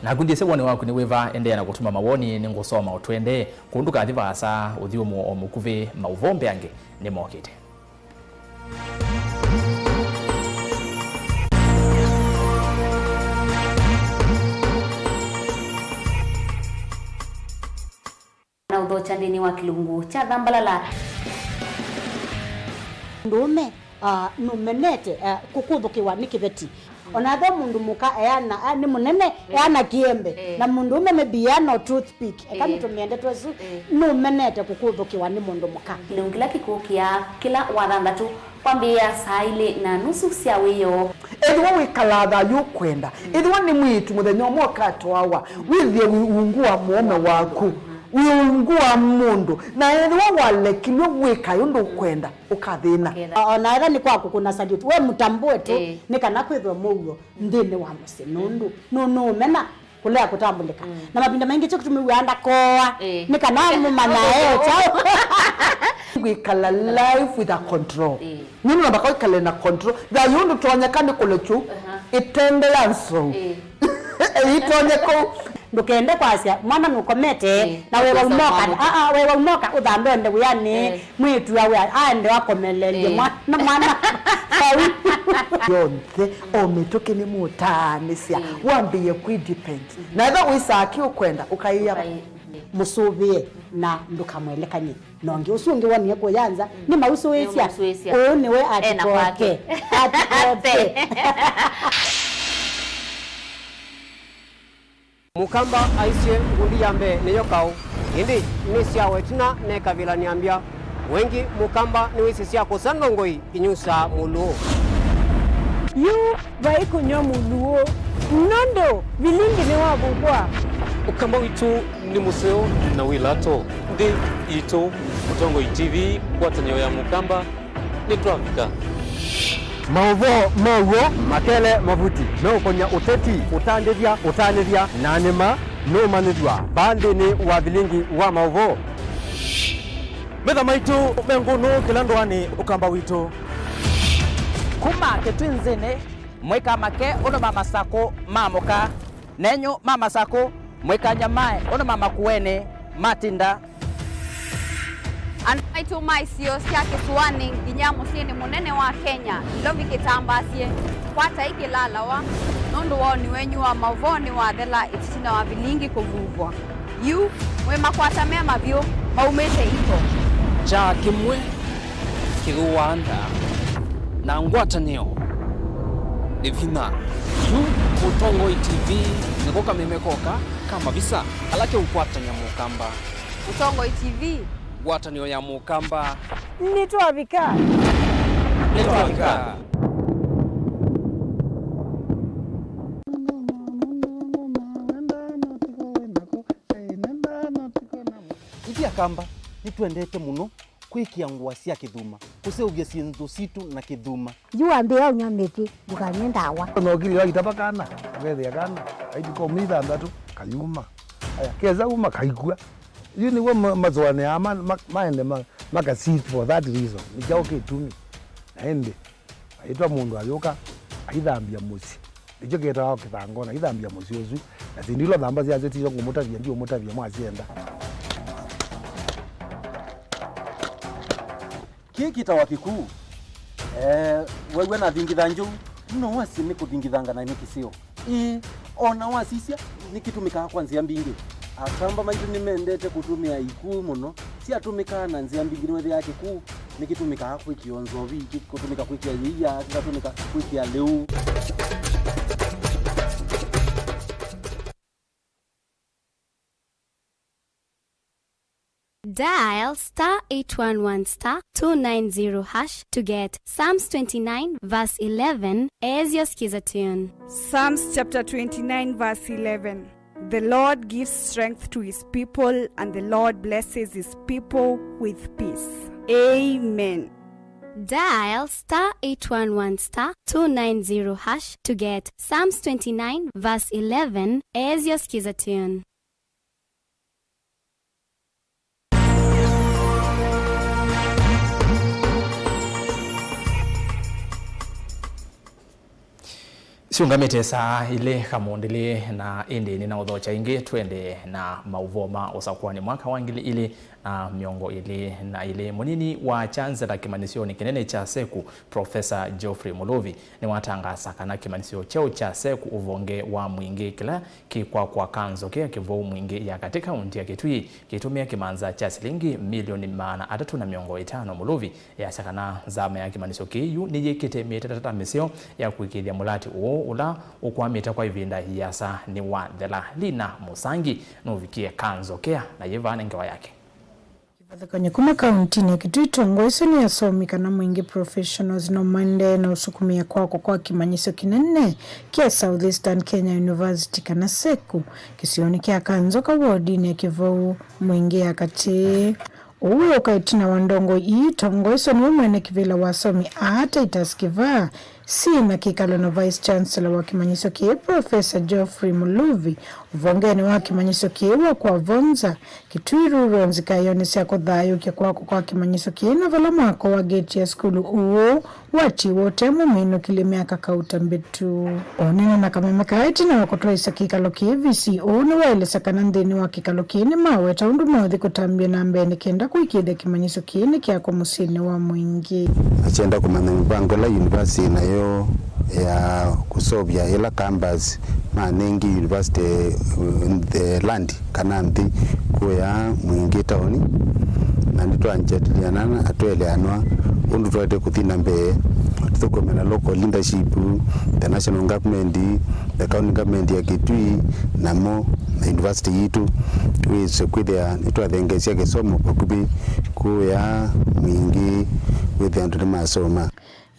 Naku ndyĩsĩ woni waku nĩ wĩva, endeea na kũtũma mawoni, nĩngũsoma ũtwendee. Kũu ndũkathi vaasa, ũthyũmũo o mũkuvĩ, maũvoo mbeange nĩmokĩte. Na ũthokya nthĩnĩ wa kĩlungu kya Thambalala. Mũndũũme, ah, nũmenete, ah, kũkũthũkĩwa nĩ kĩveti. O na ethĩwa mũndũ mũka eana, ah, nĩ mũnene, eana kĩembe, na mũndũũme maybe eana o toothpick, eka nĩtũmĩende twesu, nũmenete kũkũthũkĩwa nĩ mũndũ mũka. Kĩlungu kĩla kĩkũkĩa kĩla wa thanthatũ kwambĩĩa saa ilĩ na nusu sya wĩoo. Ethĩwa wĩkalaa thayũ ũkwenda, ethĩwa nĩ mwĩĩtu mũthenya ũmwe ũkatwawa, wĩthĩe wĩ ungu wa mũũme waku, wĩ ungu wa mũndũ, na ethĩwa walekilw'e wĩkae ũndũ ũkwenda, ũkathĩna. O na ethĩwa nĩ kwa kũkũna salute, we mũtambũe tu, nĩ kana kwĩthwe mũuo nthĩnĩ wa mũsyĩ, nũndũ nũnũũmena kũlea kũtambũlĩka. Na mavinda maingĩ kyo kĩtumi wĩaa ndakoa, nĩ kana mũmanya e kyaũ. Kwĩkala life with a control. Nĩ nũndũ mpaka wĩkale na control. Thayũ ndũtonyeka nĩ kũlekyu ĩtende ya nsou. Ĩtonye kũu. Ndũkende kwasya mwana nũkomete na wewa umoka. Aa, wewa umoka ũthandwe ende wĩanĩ. Mwĩĩtu awe aende akomelelye mwana, mwana vau. Yonthe, o mĩtũkĩ nĩmũtaanĩsya, wambĩĩe kwĩ depend. Na ethĩwa wĩsaa kĩ ũkwenda, ũkaĩa. Mũsũvĩe na ndũkamwelekany'e na ũngĩ. Ũsu ũngĩ wonie kũya nza, nĩmausũĩsya. Ũũ nĩwe atikote. Atikote. Mũkamba aisye, "Ngundi ya mbee nĩyo kaũ, ĩndĩ nĩsyawa ĩtina nekavĩla nĩambya." Wengĩ Mũkamba nĩwĩsĩ sya kũsa ndongoi inyusaa mũlũũ. Yu vai kũnyw'a mũlũũ, nũndũ vilingi nĩwavuvwa. Ũkamba witũ nĩ mũseo na wĩ lato. Nthĩ yitũ, Mũtongoi T V, ngwatanĩo ya Mũkamba. Nĩtwavika. Maũvoo ma w'o makele mavuti meũkonya ũteti, ũtandĩthya, ũtanĩthya, na nĩma nũmanyĩthw'a vaa nthĩnĩ wa vilingi wa maũvoo. Metha maitũ me ngũnũ kĩla ndũanĩ Ũkamba witũ. Kuma kĩtwinzĩnĩ, mũikamake ũndũ ma Masakũ maamũka. Nenyu ma Masakũ, mũikanyamae ũndũ ma Makueni matinda. Andũ maitũ ma isio sya kĩsũanĩ nginya mũsyĩnĩ mũnene wa Kenya, Nairobi kĩtambaasye, kwatai kĩlalawa, nũndũ woni wenyu wa maũvoo nĩwathela ĩtina wa vilingi kũvuvwa. Yu, mwĩ makwata me mavyũ maumĩte iko. Kyaa kĩmwe kĩthũaa nda, na ngwatanĩo nĩ vinya. Yu Mũtongoi T V nĩko kameme koka ka mavisa ala keũkwatany'a Mũkamba. Mũtongoi T V. Ngwatanĩo ya Mũkamba. Nĩtwavika. Nĩtwavika. Ithyĩ Akamba nĩtwendete mũno kwĩkĩa ngũa sya kĩthuma, kũseũvya syĩndũ sitũ na kĩthuma. Yu wambĩĩa ũnyw'a mĩtĩ, ndũkanywe ndawa. Nokili waitava kana, ũkethĩa kana, aitũka ũmĩ ithanthatu, kayuma. Aya, kesa uma, kaikw'a. Yu nĩw'o ma-, masũanĩaa ma-, ma-, maende ma-, maka sit for that reason. Nĩ kyaũ kĩtumi? Na ĩndĩ, aitwa mũndũ ayũka, aithambya mũsyĩ. Nĩkyo kĩtawa kĩthangona, aithambya mũsyĩ ũsu. Na syĩndũ ila ũthamba syasyo tisyo ngũmũtavya, ndiũmũtavya mwasyenda. Kĩĩ kĩtawa kĩkuu. Eh, wew'a nathingitha njũu, no wasye nĩ kũthingithanga na nĩ kĩseo. Ĩĩ, o na wasisya, nĩkĩtũmĩkaa kwa nzĩa mbingĩ. Akamba maitũ nĩmendete kũtũmĩa ikuu mũno. Syatũmĩkaa na nzĩa mbingĩ, nĩwethĩaa kĩkuu nĩkĩtũmĩkaa kwĩkĩa nzovi, kĩ-, kũtũmĩka kwĩkĩa yĩia, kĩkatũmĩka kwĩkĩa lĩu. Dial star eight one one star two nine zero hash to get Psalms twenty-nine verse eleven as your Skiza tune. Psalms chapter twenty-nine verse eleven. The Lord gives strength to his people, and the Lord blesses his people with peace. Amen. Dial star eight one one star two nine zero hash to get Psalms twenty-nine verse eleven as your Skiza tune. Siũngamĩte saa ilĩ kamũndĩlĩ, na ĩndĩ nĩnaũthokya ĩngĩ twende na maũvoo ma ũsakũani. Mwaka wa ngili ilĩ na mĩongo ĩlĩ na ĩlĩ, mũnini wa Chancellor kĩmanyĩsyonĩ kĩnene kya seku, Professor Geoffrey Muluvi, nĩwatangaasa kana kĩmanyĩsyo kyeũ kya seku ũvonge wa Mwingĩ kĩla kĩkwakwa Kanzokea, Kĩvou, Mwingĩ ya katĩ, kaunti ya Kitui, kĩitũmĩa kĩmanza kya silingi milioni maana atatũ na mĩongo ĩtano. Muluvi easya kana nzama ya kĩmanyĩsyo kĩĩ yu nĩyĩkĩte mĩtatatata mĩseo ya kũĩkĩĩthya mũlatĩ ũũ ũla ũkwamĩte kwa ĩvinda yĩasa nĩwathela. Lina Mũsangi nũvikie Kanzokea na yĩva nĩ ngewa yake. Kĩvathũkany'o kuma kauntinĩ ya Kitui, ĩtongoesyo nĩ asomi kana Mwingĩ professionals no maendee na ũsukumĩa kwakwa kwa kĩmanyĩsyo kĩnene kya South Eastern Kenya University kana seku kĩsionĩ kya Kanzoka wodinĩ ya Kĩvou, Mwingĩ ya katĩ. Ũu wĩũka ĩtina wa ndongoi ii itongoesyo nĩwe mwene kĩvĩla wa asomi aa Titus Kĩvaa, syĩ na kĩkalo na Vice Chancellor wa kĩmanyĩsyo kĩĩ, Professor Geoffrey Muluvi, ũvongenĩ wa kĩmanyĩsyo kĩĩ wa kwa Vonza, Kitui Rural, nzika ĩonĩ sya kũthayũũkya kwakwa kwa kĩmanyĩsyo kĩĩ, na vala mwako wa ngeti ya sukulu ũũ watiwa ũte mũminũkĩlye myaka kauta mbĩtu. Ũneena na kameme kaa ĩtina wa kũtwaĩsya kĩkalo kĩĩ, V C O nĩwaelesya kana nthĩnĩ wa kĩkalo kĩĩ nĩmaweta ũndũ meũthi kũtambya na mbee nĩ kenda kũĩkĩĩthya kĩmanyĩsyo kĩĩ nĩkyakwa mũsyĩnĩ wa Mwingĩ. Akyenda kũmanya mĩvango ĩla yunivasiti ĩnayo ya kũseũvya ĩla campus manengie university, uh, the land kana nthĩ kũya Mwingĩ taoni, na nĩtwanjadiliana na tweeleanwa ũndũ twaĩte kũthi na mbee, tũthũkũme na local leadership, the national government, the county government ya Kitui, namo na university yitũ, wĩse kwĩthĩa nĩtwathengeesya kĩsomo vakuvĩ kũya Mwingĩ, wĩthĩa andũ nĩmasoma.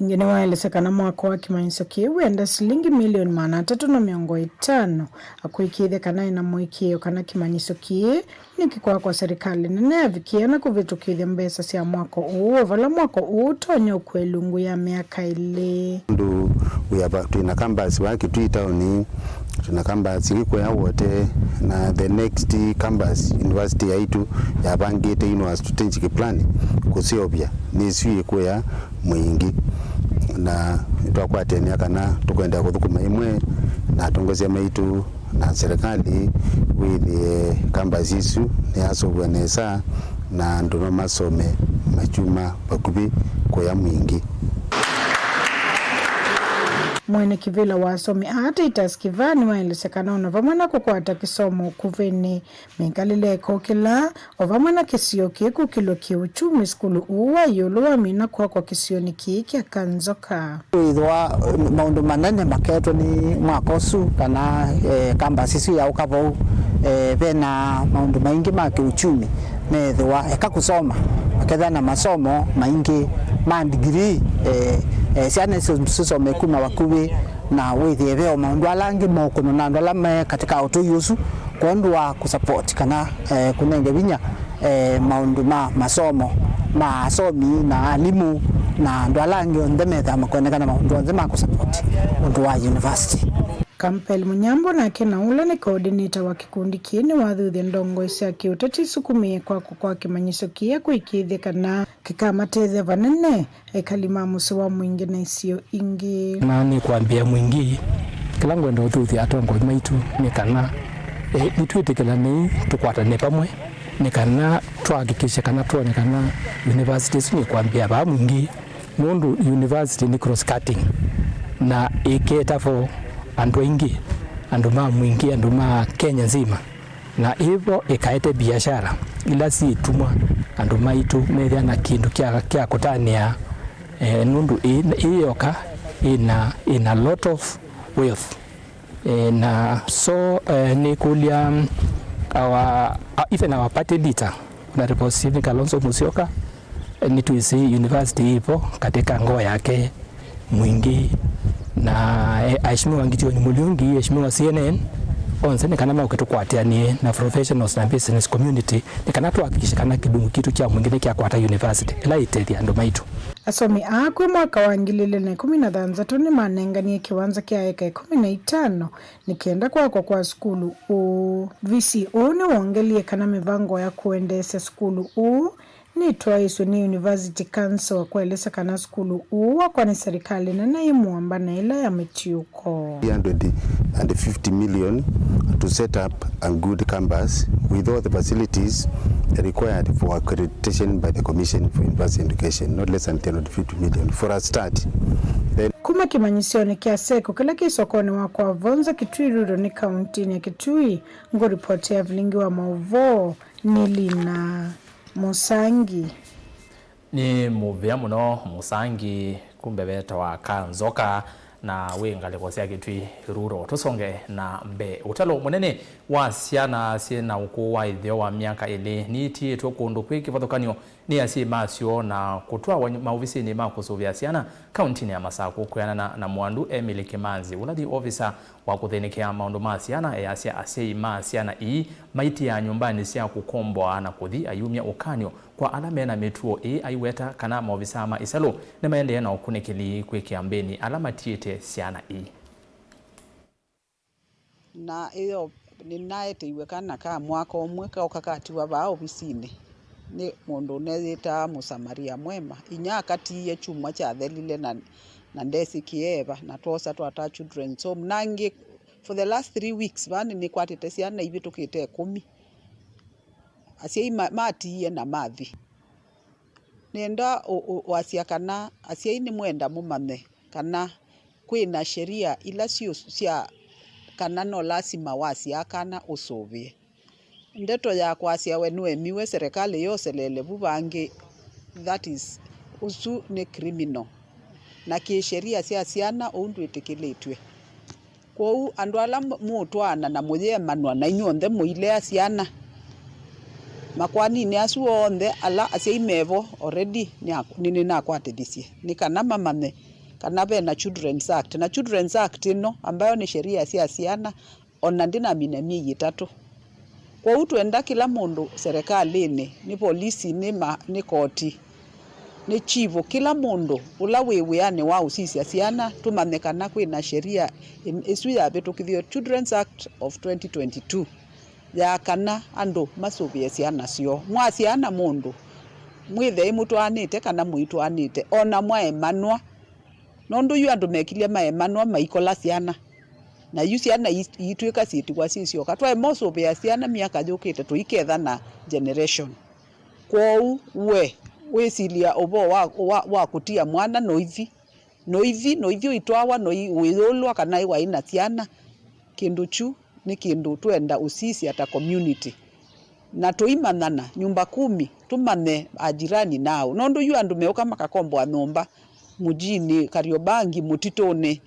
Ĩngĩ nĩwaelesya kana mwako wa kĩmanyĩsyo kĩĩ wĩenda silingi milioni maana atatũ na mĩongo ĩtano, akwĩkĩĩthya kana ena mũĩkĩĩo kana kĩmanyĩsyo kĩĩ nĩkĩkwakwa serikalĩ nene yavikĩĩa na kũvĩtũkĩthya mbesa sya mwako ũũ, o vala mwako ũũ ũtonya ũkua ĩlungu ya myaka ĩlĩ. Ũndũ wĩa va, twĩ na campus vaa Kitui taoni, twĩ na campus ĩngĩ kũya Wote, na the next campus university yaitũ yavangĩte ĩno a strategic plan kũseũvya nĩ ĩsu yĩ kũya Mwingĩ, na nĩtwakwatĩanĩa kana tũkũendeea kũthũkũma ĩmwe na atongoesya maitũ na serikali wĩthĩe campus ĩsu nĩyaseũvw'a nesa na andũ no masome makyuma vakuvĩ kũya Mwingĩ. Mwene kĩvĩla wa asomi aa Titus Kĩvaa nĩwaelesya kana o na vamwe na kũkwata kĩsomo ũkuvĩnĩ, mĩkalĩle ĩkokĩla, o vamwe na kĩsio kĩĩ kũkĩlw'a kĩ-ũkyumi, sukulu ũũ wa ĩũlũ wamina kwakwa kĩsionĩ kĩĩ kya Kanzoka. Kwĩthĩwa maũndũ manene maketwe nĩ mwako ũsu kana, eh, campus ĩsu yaũka vau, eh, ve na maũndũ maingĩ ma kĩ-ũkyumi meethĩwa eka kũsoma, makethĩa na masomo maingĩ ma degree, eh, eh, syana isu sisome kuma vakuvĩ, na wĩthĩe ve o maũndũ ala angĩ mokũnwa na andũ ala me katika ũtũi ũsu, kwondũ wa kũsupport kana, eh, kũnenge vinya, eh, maũndũ ma masomo ma asomi na alimũ na andũ ala angĩ onthe methaa makonekana maũndũ onthe ma kũsupport ũndũ wa university. Campbell Mũnyambũ nake na ũla nĩ coordinator wa kĩkundi kĩĩ nĩwathuthya ndongoi sya kĩũteti isukumĩe kwakwa kwa kĩmanyĩsyo kĩĩ kũĩkĩĩthya kana kĩkamatethya vanene ekali ma mũsyĩ wa Mwingĩ na isio ingĩ. Na nĩkwambĩa Mwingĩ, kĩla ngwenda ũthuthya atongoi maitũ nĩ kana, eh, nĩtwĩtĩkĩlanei tũkwatane vamwe nĩ kana twahakikishe kana twone kana university ĩsu nĩkwambĩa vaa Mwingĩ, nũndũ university nĩ cross cutting na ĩketa vo andũ aingĩ, andũ ma Mwingĩ, andũ ma Kenya nzima. Na ĩvo ĩkaete biashara ila syĩtumwa andũ maitũ methĩa na kĩndũ kya, kya kũtanĩa, eh, nũndũ ĩ, ĩ yoka ĩna, ĩna lot of wealth. Eh, na so, eh, nĩkũlya, mm, our, uh, even our party leader, Honorable Stephen Kalonzo Musyoka, eh, nĩtwĩsĩ university ĩvo katika ngoo yake Mwingĩ, na, eh, Aheshimiwa Gideon Muriungi, Aheshimiwa C N N, onthe nĩ kana maũke tũkwatĩanĩe na professionals na business community, nĩ kana tũhakikishe kana kĩlungu kitũ kya Mwingĩ nĩkyakwata university ĩla ĩtethya andũ maitũ. Asomi aa kwĩ mwaka wa ngili ilĩ na ĩkũmi na thanthatũ nĩmanenganie kĩwanza kya eka ĩkũmi na itano nĩ kenda kwakwa kwa sukulu ũũ. V C ũũ nĩwongelile kana mĩvango ya kũendeesya sukulu ũũ Nĩtwaĩswe nĩ University Council kũelesya kana sukulu ũũ wakwa nĩ serikali na naĩ mũamba na ĩla ya mĩtiũko. Three hundred and fifty million to set up a good campus with all the facilities required for accreditation by the Commission for University Education, not less than three hundred fifty million for a start. Then Kuma kĩmanyĩsyonĩ kya SEKO kĩla kĩ sokonĩ wa kwa Vonza, Kitui Rural nĩ kauntinĩ ya Kitui, ngũripoti ya vilingi wa maũvoo nĩ Lina Mũsangi. Nĩ mũvea mũno Mũsangi, kumbe vetawa Kanzoka, na wĩ ngalĩko sya Kitui Rural. Tũsonge na mbee. Ũtalo mũnene wa syana syĩ na ũkũũ wa ĩtheo wa myaka ĩlĩ nitiĩtwe kũndũ kwĩ kĩvathũkany'o nĩ asyai masyo na kũtwawa maovisinĩ ma kũsũvĩa syana kauntinĩ ya Masakũ kwĩanana na Mwandu Emily Kimanzi, ũla nĩ ovisa wa kũthĩnĩkĩa maũndũ ma syana, easya asyai ma syana ii maitiaa nyũmbanĩ sya kũkomboa na kũthi ayumya ũkany'o kwa ala me na mĩtuo ĩĩ aiweta kana maovisaa ma ĩsalũ nĩmaendee na ũkunĩkĩli kwĩ kĩambĩni ala matiĩte syana ii. Na ĩyo nĩnaeteiwe kana ka mwaka ũmwe kaũka katiwa vaa ovisinĩ nĩ mũndũ ũneyĩtaa Mũsamaria Mwema. Inyia akatiie kyumwa kyathelile na, na ndesĩ kĩeva, na twosa twata children's home. Nangĩ for the last three weeks vaa nĩnĩkwatĩte syana ivĩtũkĩte ĩkũmi. Asyai ma-, matiie na mathi. Nĩenda ũ-, ũ-, ũasya kana asyai nĩmwenda mũmanye kana kwĩ na sheria ila syĩ sya kana no lasima wasyaa kana ũsũvĩe. Ndeto ya kwasya we nũemiwe, serikali yoselele vu vangĩ, that is, ũsu nĩ criminal. Na kĩsheria sya syana ũu ndwĩtĩkĩlĩtw'e. Kwoou andũ ala mũ-, mũũtwaana na mũyĩemanwa na inyw'onthe mũilea syana, makwaninĩ asu onthe ala asyai mevo already nĩ-, nĩ-, nĩnakwatĩthisye nĩ kana mamanye kana ve na Children's Act. Na Children's Act ĩno, ambayo nĩ sheria sya syana, o na ndĩnamina myei ĩtatũ. Kwoou twenda kĩla mũndũ serĩkalĩnĩ, nĩ polisi, nĩ ma-, nĩ koti, nĩ chifu, kĩla mũndũ ũla wĩ wĩanĩ wa ũsisya syana, tũmanye kana kwĩ na sheria ĩ-, ĩsu yavĩtũkĩthw'e, Children's Act of twenty twenty-two, ya kana andũ masũvĩe syana syoo. Mwasyaa na mũndũ, mwĩthei mũtwaanĩte kana mũitwaanĩte, o na mwaemanwa, nũndũ yu andũ mekilye maemanwa maikola syana, na yu syana ii-, iitw'ĩka syĩtiwa syĩ syoka. Twaema ũsũvĩa syana myaka yũkĩte, tũiketha na generation. Kwoou we wĩsilya ũvoo wa, wa, wa kũtia mwana noithi, noithi, noithi ũitwawa, noi-, ũiyũlwa kana waĩ na syana, kĩndũ kyu nĩ kĩndũ twenda ũsisya ta community. Na tũimanyana nyumba kumi, tũmanye ajirani nao. Nũndũ yu andũ meũka makakomboa nyũmba mũjini, Kariobangi, mũtitũnĩ,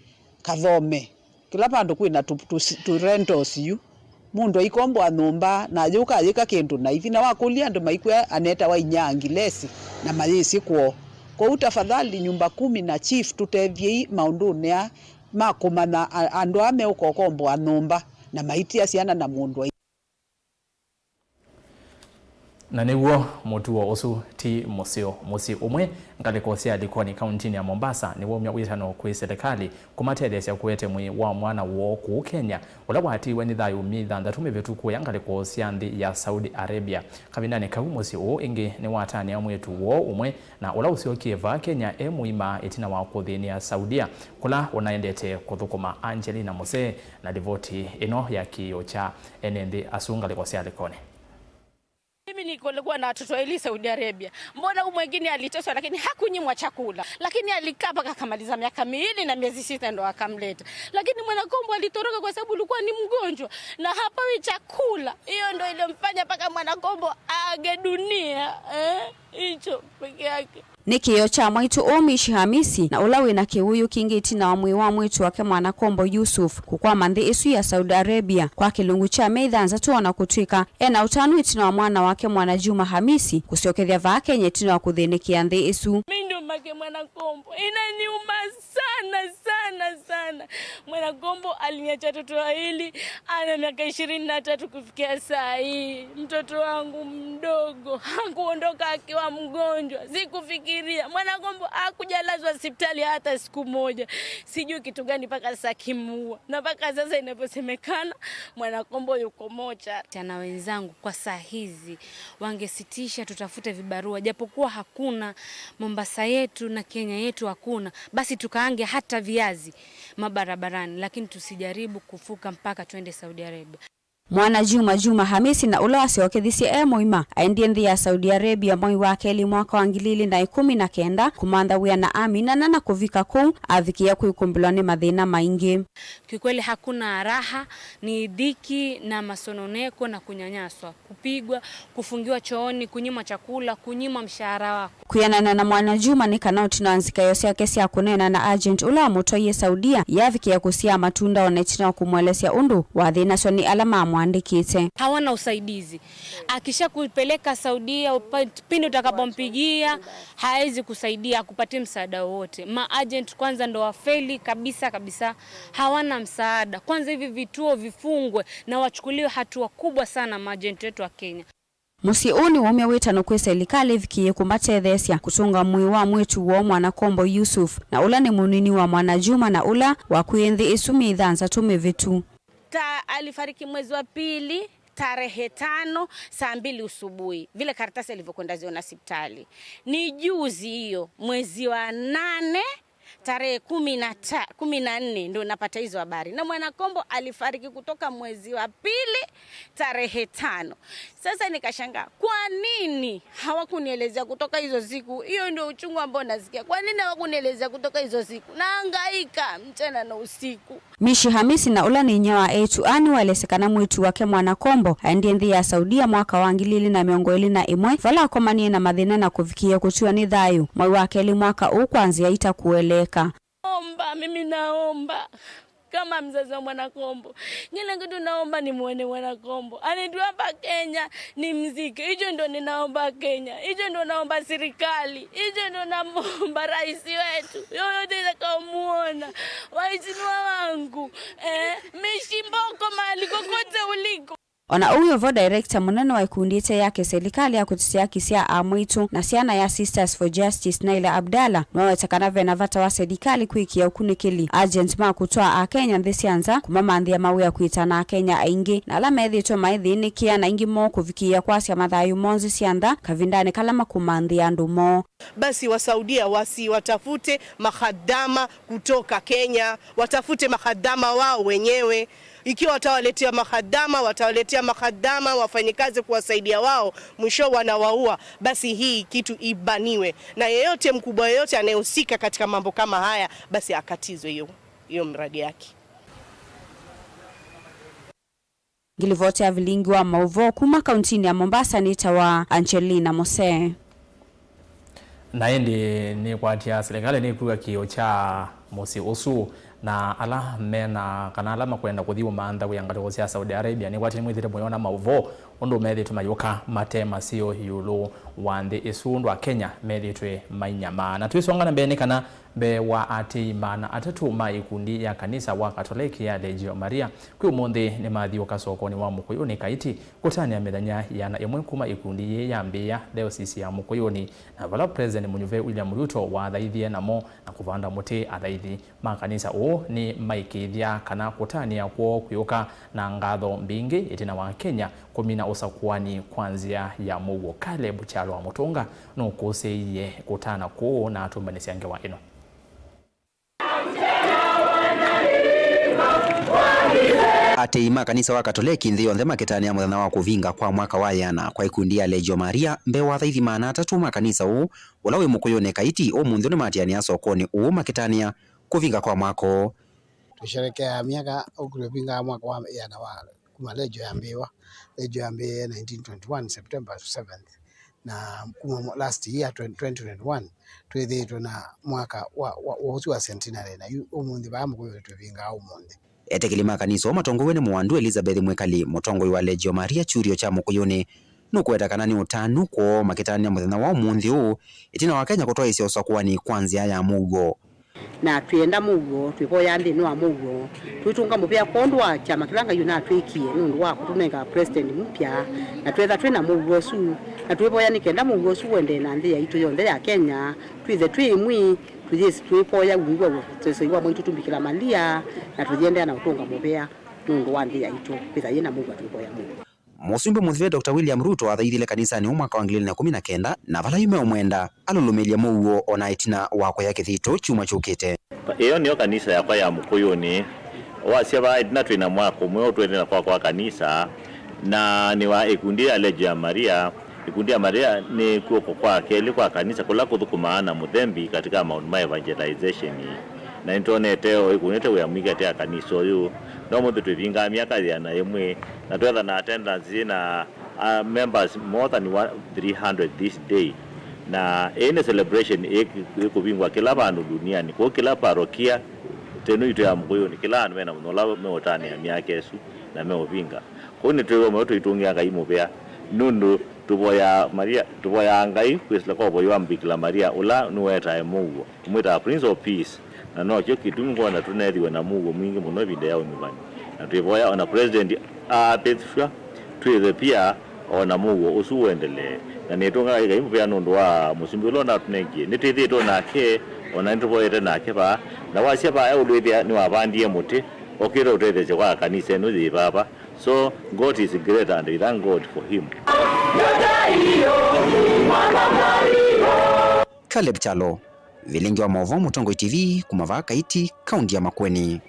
Kathome. Kĩla vandũ kwĩ na tũ, tũ, tũ rentals yu. Mũndũ aikomboa nyũmba, na ayũka ayĩka kĩndũ na ithi. Na wakũlya andũ maikwĩa anetawa inya ngilesi, na mayĩsĩ kwoo. Kwoou tafadhali, nyumba kumi na chief, tũtetheei maũndũnĩ aa ma kũmanya a-, andũ aa meũka ũkomboa nyũmba na maitia syana na mũndũ ai- Na nĩw'o mũtuo ũsu ti mũseo. Mũsyĩ ũmwe ngalĩko sya Likoni, kauntinĩ ya Mombasa, nĩwaumya wĩtano kwĩ silikalĩ kũmatetheesya kũete mwĩĩ wa mwana woo kũu Kenya, ũla watiiwe nĩ thayũ myei thanthatũ mĩvĩtu kũya ngalĩko sya nthĩ ya Saudi Arabia. Kavindanĩ kau, mũsyĩ ũũ ĩngĩ nĩwatanĩa mwĩĩtu woo ũmwe na ũla ũsyokie vaa Kenya e mũima ĩtina wa kũthĩnĩa Saudia, kũla ũnaendete kũthũkũma. Angelina Musee na livoti ĩno ya kĩĩo kya ene nthĩ asu ngalĩko sya Likoni. Mimi nilikuwa na watoto wawili Saudi Arabia. Mbona huyu mwingine aliteswa lakini hakunyimwa chakula? Lakini alikaa mpaka akamaliza miaka miwili na miezi sita ndo akamleta. Lakini Mwanakombo alitoroka kwa sababu alikuwa ni mgonjwa na hapawi chakula. Hiyo ndo ilimfanya mpaka Mwanakombo aage dunia. Eh? Hicho peke yake. Nĩ kĩĩo kya mwaitũ ũũ Mishi Hamisi, na ũla wĩ na kĩwũyũ kingĩ ĩtina wa mwĩĩ wa mwĩĩtu wake Mwanakombo Yusuf kũkwama nthĩ ĩsu ya Saudi Arabia kwa kĩlungu kya myei thanthatũ, o na kũtw'ĩka e na ũtanu ĩtina wa mwana wake Mwana Juma Hamisi kũsyokethya vaa Kenya ĩtina wa kũthĩnĩkĩa nthĩ ĩsu. Mimi ndio ma-, Ke Mwanakombo, inaniuma sana, sana, sana. Mwanakombo aliniacha watoto wawili, ana miaka ishirini na tatu kufikia saa hii. Mtoto wangu mdogo hakuondoka akiwa mgonjwa. Sikufikiria. Mwanakombo hakujalazwa hospitali hata siku moja. Sijui kitu gani mpaka sasa kimuua. Na mpaka sasa inavyosemekana, Mwanakombo yuko mochari. Vijana wenzangu, kwa saa hizi, wangesitisha tutafute vibarua, japokuwa hakuna Mombasa yetu na Kenya yetu hakuna, basi tukaange hata viazi mabarabarani, lakini tusijaribu kuvuka mpaka twende Saudi Arabia. Mwanajuma Juma Hamisi na ũla wasyokethisye e mũima, aendie nthĩ ya Saudi Arabia mwei wa kelĩ mwaka wa ngili ili na ĩkũmi na kenda kũmantha wĩa na aminana na kũvika kũu, avikĩĩa kwĩkumbĩlwa nĩ mathĩna maingĩ. Kiukweli hakuna raha, ni dhiki na masononeko na kunyanyaswa, kupigwa, kufungiwa chooni, kunyimwa chakula, kunyimwa mshahara wako. Kwĩanana na Mwanajuma, nĩ kana ũtino wa nzikaĩo syake sya kũneena na agent ũla wamũtwaie Saudia yavikĩĩa kũsyaa matunda, o na ĩtina wa kũmũelesya ũndũ wathĩnasw'a nĩ ala mamwandĩkĩte. Hawana usaidizi. Akishakupeleka Saudia, upa-, pindi utakapompigia, hawezi kusaidia, akupatie msaada wowote. Ma agent kwanza ndo wafeli kabisa kabisa, hawana msaada. Kwanza hivi vituo vifungwe na wachukuliwe hatua kubwa sana ma agent wetu wa Kenya. Mũsyĩ ũũ nĩwaumya wĩtano kwĩ selikalĩ ĩvikĩĩe kũmatetheesya kũtũnga mwĩĩ wa mwĩĩtu woo Mwanakombo Yusuf, na ũla nĩ mũnini wa Mwanajuma na ũla wakw'ĩĩe nthĩ ĩsu myei thanthatũ mĩvĩtu. Ta alifariki mwezi wa pili, tarehe tano, saa mbili usubuhi, vile karatasi alivyokwenda ziona hospitali. Ni juzi hiyo, mwezi wa nane, tarehe kumi na ta-, kumi na nne, ndo napata hizo habari. Na Mwanakombo alifariki kutoka mwezi wa pili, tarehe tano. Sasa nikashangaa, kwa nini hawakunielezea kutoka hizo siku? Hiyo ndio uchungu ambao nasikia. Kwa nini hawakunielezea kutoka hizo siku? Nahangaika mchana na usiku. Mishi Hamisi, na ũla nĩ inyia wa eĩtu aa, nĩwaelesya kana mwĩĩtu wake Mwanakombo aendie nthĩ ya Saudia mwaka wa ngili ili na mĩongo ĩlĩ na ĩmwe, vala akomanie na mathĩna na kũvikĩĩa kũtiwa nĩ thayũ mwei wa kelĩ mwaka ũũ kwa nzĩa itakũeleeka. Omba, mimi naomba. Kama mzazi wa Mwanakombo, kile kitu naomba ni muone Mwanakombo. Anitu hapa Kenya ni mzike. Hicho ndo ninaomba Kenya. Hicho ndo naomba serikali. Hicho ndo naomba rais wetu. Yoyote nitakaomuona. Waheshimiwa wangu. Eh, Mishi Mboko mahali kokote uliko. O na ũu wĩ vo, director mũnene wa ikundi ĩte ya kĩselikalĩ ya kũtetea haki sya amwĩtu na syana ya Sisters for Justice, Naila Abdallah, nĩwaweta kana ve na vata wa selikalĩ kwĩkĩa ũkunĩkĩli agent ma kũtwaa Akenya nthĩ sya nza kũmamanthĩa mawĩa kwĩtana Akenya aingĩ na ala methĩĩtwe maithĩnĩkĩa na aingĩ moo kũvikĩĩa kwasya mathayũ moo nthĩ sya nza kavindanĩ kala makũmanthĩa andũ moo. Basi Wasaudia wasiwatafute makhadama kutoka Kenya, watafute makhadama wao wenyewe. Ikiwa watawaletea makhadama, watawaletea makhadama, wafanye kazi kuwasaidia wao, mwisho wanawaua, basi hii kitu ibaniwe. Na yeyote, mkubwa yeyote anayehusika katika mambo kama haya, basi akatizwe hiyo, hiyo mradi yake. Ngilivoti ya vilingi wa maũvoo kuma kauntinĩ ya Mombasa nĩtawa Angelina Mose. Na ĩndĩ nĩkwatya silikalĩ nĩkw'a kĩĩo kya mũsyĩ ũsu, na ala mena, kana ala makwenda kũthi ũmantha wĩa ngalĩko sya Saudi Arabia, nĩkwatya nĩmwĩthĩte mũyona maũvoo ũndũ methĩtwe mayũka mate maseo ĩũlũ wa nthĩ ĩsu, ũndũ Akenya methĩtwe mainyamaa. Na twĩsonga na mbee, nĩ kana mbee wa atĩĩi maana atatũ ma ikundi ya kanisa wa Katoleki ya Legio Maria kwĩ ũmũnthĩ nĩmathiũũka sokonĩ wa Mũkũyũnĩ Kaiti kũtanĩa mĩthenya ĩana ĩmwe kuma ikundi yĩĩ yambĩĩa Diocese ya Mũkũyũnĩ, na vala President mũnyuve William Ruto wathaithie namo na kũvanda mũtĩ, athaithi ma kanisa ũũ nĩmaĩkĩĩthya kana kũtanĩa kwoo kwĩũka na ngatho mbingĩ ĩtina wa Kenya kũmina ũsakũani kwa nzĩa ya mũuo. Caleb Kyalo wa Mũtũnga nũkũsĩĩie kũtana kũũ na atũmbanĩsya ngewa ĩno. Atĩĩi ma kanisa wa Katoleki nthĩ yonthe makĩtanĩa mũthenya wa kũvinga kwa mwaka wa ĩana kwa ikundi ya Legio Maria mbee wa athaithi maana atatũ ma kanisa ũũ, ũla wĩ Mũkũyũnĩ Kaiti, ũmũnthĩ nĩmatianĩa sokonĩ ũũ makĩtanĩa kũvinga kwa mwaka ũũ. Tũsherekea myaka ũkũlyo vingaa mwaka wa ĩana wa kuma Legio yambĩĩwa. Legio yambĩĩe nineteen twenty-one, September seventh, na kuma mwa-, last year, twenty, twenty twenty-one, twĩthĩĩtwe na mwaka wa, wa, wa ũsu wa centenary, na yu ũmũnthĩ vaa Mũkũyũnĩ twĩvingaa ũmũnthĩ. Etĩkĩli ma kanisa ũũ matongoew'e nĩ mũwandu Elizabeth Mwĩkali, mũtongoi wa Legio Maria kyurio kya Mũkũyũnĩ, nũkũweta kana nĩ ũtanu kwoo makĩtanĩa mũthenya wa ũmũnthĩ ũũ, ĩtina wa Kenya kũtwaĩĩsya ũsakũani kwa nzĩa ya mũuo. Na twĩenda mũuo, twĩvoyaa nthĩnĩ wa mũuo, twĩtũnga mũvea kwondũ wa kyama kĩla Ngai ũnatwĩkie nũndũ wa kũtũnenga president mpya, na twetha twĩ na mũuo ũsu, na twĩvoya nĩ kenda mũuo ũsu ũendee na nthĩ yaitũ yonthe ya Kenya, twĩthe twĩ ĩmwe, tũyĩsĩ twĩvoya wingwa wĩsĩwa mwaitũ tu Bikira Malia, na tũyĩendeea na ũtũnga mũvea nũndũ wa nthĩ yaitũ kwĩtha yĩ na mũuo, twĩvoya mũuo. Mũsumbĩ mũthwĩe Doctor William Ruto athaithile kanisanĩ ũũ mwaka wa ngili ilĩ na ĩkũmi na kenda, na vala yu meũmwenda alũlũmĩlye mũuo o na ĩtina wa kũya kĩthito kyumwa kyũkĩte. Ĩyo nĩyo kanisa yakwa ya Mũkũyũnĩ. Wasya vaa ĩtina twĩ na mwaka ũmwe ũtwete na kwakwa kanisa, na nĩ wa ĩkundi ya Legio ya Maria. Ĩkundi ya Maria nĩ kw'oko kwa kelĩ kwa kanisa kũla kũthũkũmaa na mũthembi katika maũndũ ma evangelization. Na nĩtwonete o ĩkũnĩte wĩa mwingĩ katĩ ya kanisa ũyũ. No mũthĩ twĩvingaa myaka yĩana ĩmwe, na twetha na attendance yĩ na uh, members more than one, three hundred this day. Na ĩĩ nĩ celebration ĩĩ ĩkũvingwa kĩla vandũ duniani. Kwoou kĩla parokia, tenu itũ ya Mũkũyũnĩ, kĩla andũ mena mũthenya ũla meũtanĩa myaka ĩsu na meũvinga. Kwoou nĩtwĩw'a mũyo tũitũngĩa Ngai mũvea, nũndũ tũvoyaa Maria, tũvoyaa Ngai kwĩsĩla kwa ũvoi wa Mbikila Maria, ũla nĩwetae mũuo. Tũmwĩtaa Prince of Peace, na nokyo kĩtumi ngwona tũnethiwe na mũuo mwingĩ mũno ĩvinda ya ũnyuvani. Na twĩvoya ona President aatĩsw'a, twĩthe pia ona mũuo ũsu ũendelee. Na nĩtũngaa Ngai mũvea nũndũ wa mũsumbĩ ũla ũnatũnengie. Nĩtwĩthĩĩtwe nake, ona nĩtũvoyete nake vaa. Na wasya vaa eũlũ ĩthĩa nĩwavandie mũtĩ, okĩte ũtetheesya kwa kanisa ĩno yĩ vava. So, God is great and we thank God for him. Caleb Kyalo, Vilingi wa maũvoo, Mũtongoi T V, kuma vaa Kaiti, kaunti ya Makueni.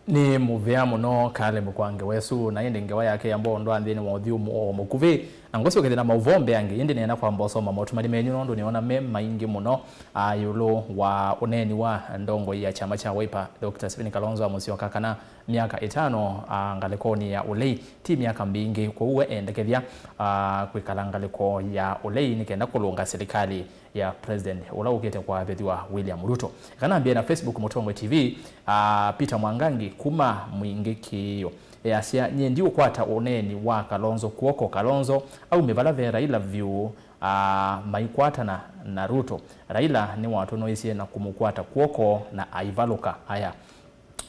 Nĩ mũvea mũno Caleb kwa ngewa ĩsu, na ĩndĩ ngewa yake yamba ũndũ wa nthĩnĩ wa ũthyũmũo mũkuvĩ, na ngũsyokethya na maũvoo mbeange, ĩndĩ nĩenda kwamba ũsoma motũmani menyu, nũndũ nĩona me maingĩ mũno, a, ĩũlũ wa ũneeni wa ndongoi ya kyama kya Wiper, Doctor Stephen Kalonzo Musyoka, kana myaka ĩtano, a, ngalĩkonĩ ya ũlei ti myaka mbingĩ, kwoou we endekethya, a, kwĩkala ngalĩko ya ũlei nĩ kenda kũlũnga silikalĩ ya President ũla ũkĩte kwavĩthw'a William Ruto. Eka nambĩe na Facebook, Mũtongoi T V, a, Peter Mwangangi kuma Mwingĩ Kĩĩo easya, nyie ndiũkwata ũneeni wa Kalonzo kw'oko. Kalonzo aume vala ve Raila vyũ, a, maikwatana na Ruto. Raila nĩwatũnoisye na kũmũkwata kw'oko na aivalũka. Aya.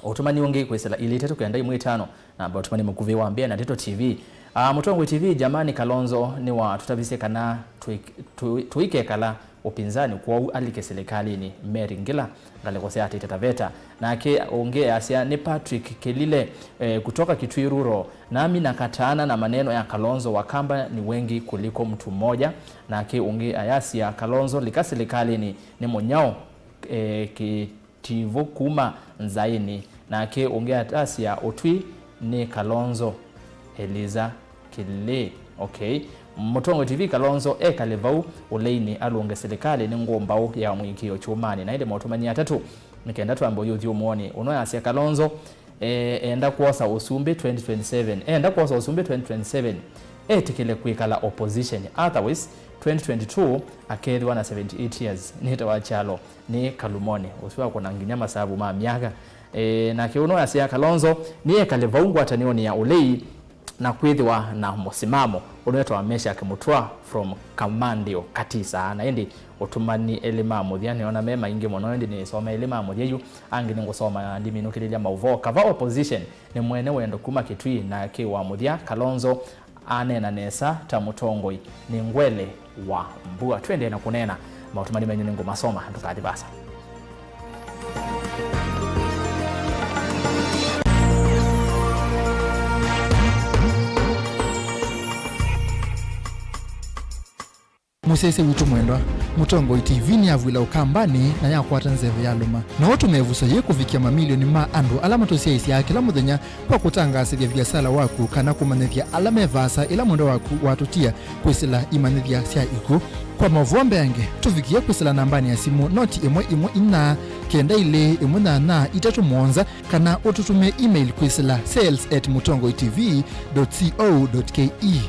Ũtũmani ũngĩ kwĩsĩla ilĩ itatũ kenda ĩmwe ĩtano, namba ũtũmani mũkuvĩ wa mbee na Ndeto T V. Ah, Mũtongoi T V, jamani, Kalonzo nĩwatũtavisye kana tũik-, tũ-, tũikekala upinzani, kwoou alike silikalĩnĩ. Mary Ngila, ngalĩko sya Taita Taveta. Nake ũngĩ easya nĩ Patrick Kelile, eh, kutoka Kitui Rural. Nami nakataana na maneno ya Kalonzo, Wakamba ni wengi kuliko mtu mmoja. Nake ũngĩ ayasya, Kalonzo, lika silikalĩnĩ, nĩ mũnyao, eh, ki- Tivo kuma Nzaĩnĩ. Nake ũngĩ atasya ũtwi nĩ Kalonzo. Eliza Kĩlĩ. Okay. Mũtongoi T V, Kalonzo ekale vau ũleinĩ alũnge silikalĩ nĩ ngũ mbaũ ya mũĩkĩĩo kyũmanĩ. Na ĩndĩ maũtũmani atatũ, nĩ kenda twambe ũyũ ũthyũmũonĩ. Ũno yasya Kalonzo, eh, enda kwosa ũsumbĩ twenty twenty-seven. Enda kwosa ũsumbĩ twenty twenty-seven. Etĩkĩle kwĩkala opposition. Otherwise, twenty twenty-two akethĩwa na seventy-eight years. Nĩtawa Kyalo. Nĩ Kalumoni, ũsu akũna nginya masavu ma myaka. E, nake ũno asya Kalonzo nĩekale vau ngwatanĩonĩ ya ũlei na kwĩthĩwa na mũsimamo. Ũno etawa Meshack Mutua from Kamandĩo Katisa. Na ĩndĩ ũtũmani elĩ ma mũthya nĩona me maingĩ mũno, ĩndĩ nĩsoma elĩ ma mũthya yu, angĩ nĩngũsoma ndiminũkĩlĩlya maũvoo. Kava opposition nĩ mwene wendo kuma Kitui, na kĩ wa mũthya Kalonzo aneena nesa ta mũtongoi, nĩ ngwele wa mbua. Twendee na kũneena, maũtũmani menyu nĩngũmasoma, ndũkathi vaasa. Mũsyaĩĩsya witũ mwendwa, Mũtongoi T V nĩyavw'ĩla Ũkambanĩ na yakwata nzeve yalũma. No ũtũme ĩvuso yĩĩ kũvikĩa mamilioni ma andũ ala matũsyaĩĩsyaa kĩla mũthenya kwa kũtangaasĩthya viasala waku kana kũmanyĩthya ala me vaasa ĩla mwendwa waku watũtia kwĩsĩla imanyĩthya sya ikw'ũ. Kwa maũvoo mbeange, tũvikĩe kwĩsĩla nambanĩ ya simũ noti ĩmwe ĩmwe inya, kenda ilĩ ĩmwe nyanya itatũ mũonza, kana ũtũtũmĩe email kwĩsĩla sales at mũtongoi T V dot co dot K E.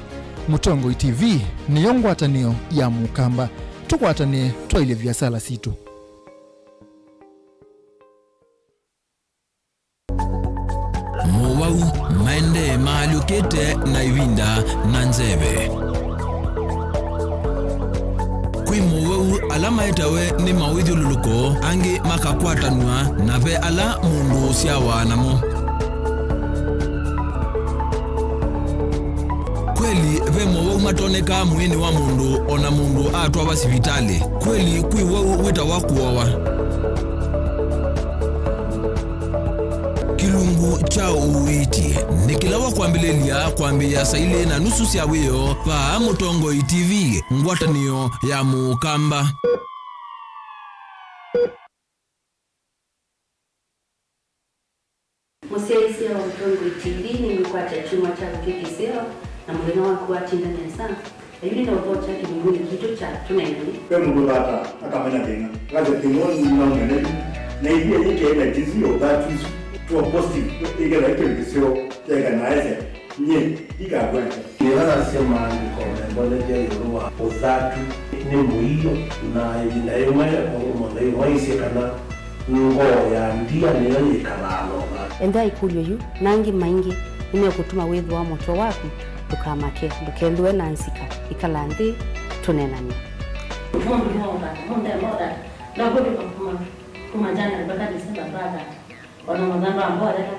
Mũtongoi T V nĩyo ngwatanĩo ya Mũkamba. Tũkwatanĩe twaĩlye viasala sitũ. Mũwau maendee maalyũke Ĩte na ĩvinda na nzeve. Kwĩ mowau ala maetawe nĩ mawĩthyũlũlũko, angĩ makakwatanw'a, na ve ala mũndũ ũsyawa namo. Kweli, ve mowau matonekaa mwĩĩnĩ wa mũndũ o na mũndũ atwawa sivitalĩ. Kweli, kwĩ wau wĩtawa kũowa. Kĩlungu kya ũiiti nĩ kĩla wa kwambĩlĩlya kwambĩĩa saa ilĩ na nusu sya wĩoo vaa Mũtongoi T V, ngwatanĩo ya Mũkamba. Mũsyaĩĩsya wa Mũtongoi T V, nĩngũkwatya kyumwa kyaku kĩ kĩseo, na mũthenya waku watinda nesa. Yu nĩnaũthokya kĩlungunĩ kitũ kya Tũneenany'e. Ve mũndũ ũthata akamena thĩna, akasya thĩna ũũ nĩnaũmena yu, na ithyĩ yĩkĩe na jinsi ya ũthatu isu, tuwa positive, ĩkethwa ĩ kĩndũ kĩseo, yaĩka na aesya, nyie ndikakũenza. Nĩnasya maandĩko membonethya ĩũlũ wa ũthatu nĩ mũio, na ĩvinda yĩmwe o mũndũ yĩmwe aisye kana ngoo ya ndia nĩyo yĩkalaa na ũthatu. Ethĩa ĩkũlyo yu na angĩ maingĩ nĩmekũtuma wĩthĩwa mũtwe waku. Ndũkamake, ndũkethĩwe na nzika, ĩkala nthĩ, tũneenany'e. Mũndũ no ũthata, mũndũ no ũthata, ndakũtũka kuma, kuma January mpaka December ndwathata. O na mũthamba ambao areka,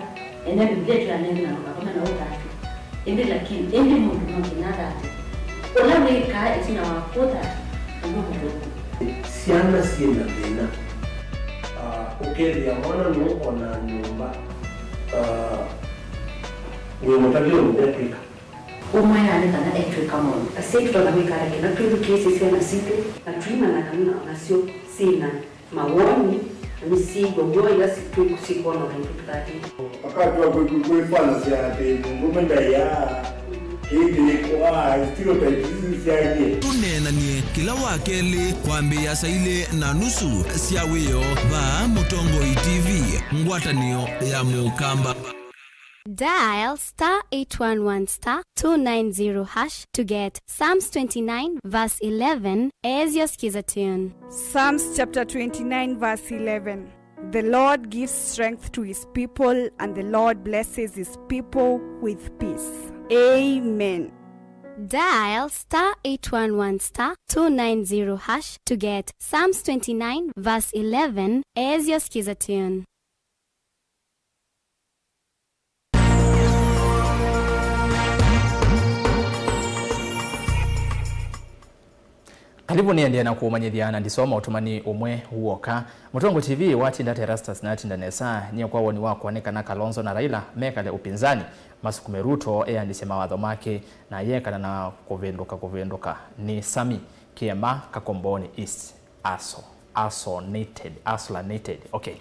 ene Biblia ĩtwĩanenge na ndũkakome na ũthatu. Ĩndĩ lakini, ĩndĩ mũndũ no nginya athate. Ũla wĩkaa ĩtina wa kũthata, nĩguo mũthũku. Syana syĩ na thĩna. Ah, ũkethĩa mwana nũũ o na nyũmba, ah, wĩ mũtavye ũndũ ekwĩka. Ũmwe yaani kana etwĩka maũndũ. Asyai tũtonya kwĩka ata kĩla twĩthukĩĩsye syana sitũ na tũimanya kana nasyo syĩ na mawoni na nĩsyĩw'a w'o ĩla si-, twĩ-, sikwona ũndũ tũtatĩte? Wakati wa kwĩ-, kwĩ-, kwĩfanasya atĩ mũndũũme ndaĩaa, kĩĩ kĩlĩkũ, ah, stereotypes isu syaĩlye. Tũneenany'e kĩla wa kelĩ kwambĩĩa saa ilĩ na nusu sya wĩoo vaa Mũtongoi T V, ngwatanĩo ya Mũkamba. Dial star eight one one star two nine zero hash to get Psalms twenty-nine verse eleven as your skiza tune. Psalms chapter twenty-nine verse eleven. The Lord gives strength to his people, and the Lord blesses his people with peace. Amen. Dial star eight one one star two nine zero hash to get Psalms twenty-nine verse eleven as your skiza tune. Karibu nĩendee na kũũmanyĩthya na ndisoma ũtũmani ũmwe w'oka. Mũtongoi T V watinda ta Erastus na atinda nesa, nyie kwa woni wakwa nĩ kana Kalonzo na Raila mekale upinzani, masukume Ruto eanĩsye mawatho make na yekana na kũvĩndũka kũvĩndũka. Nĩ Sami Kĩema, Kakombooni East. Aso, asonited, asolanated. Okay.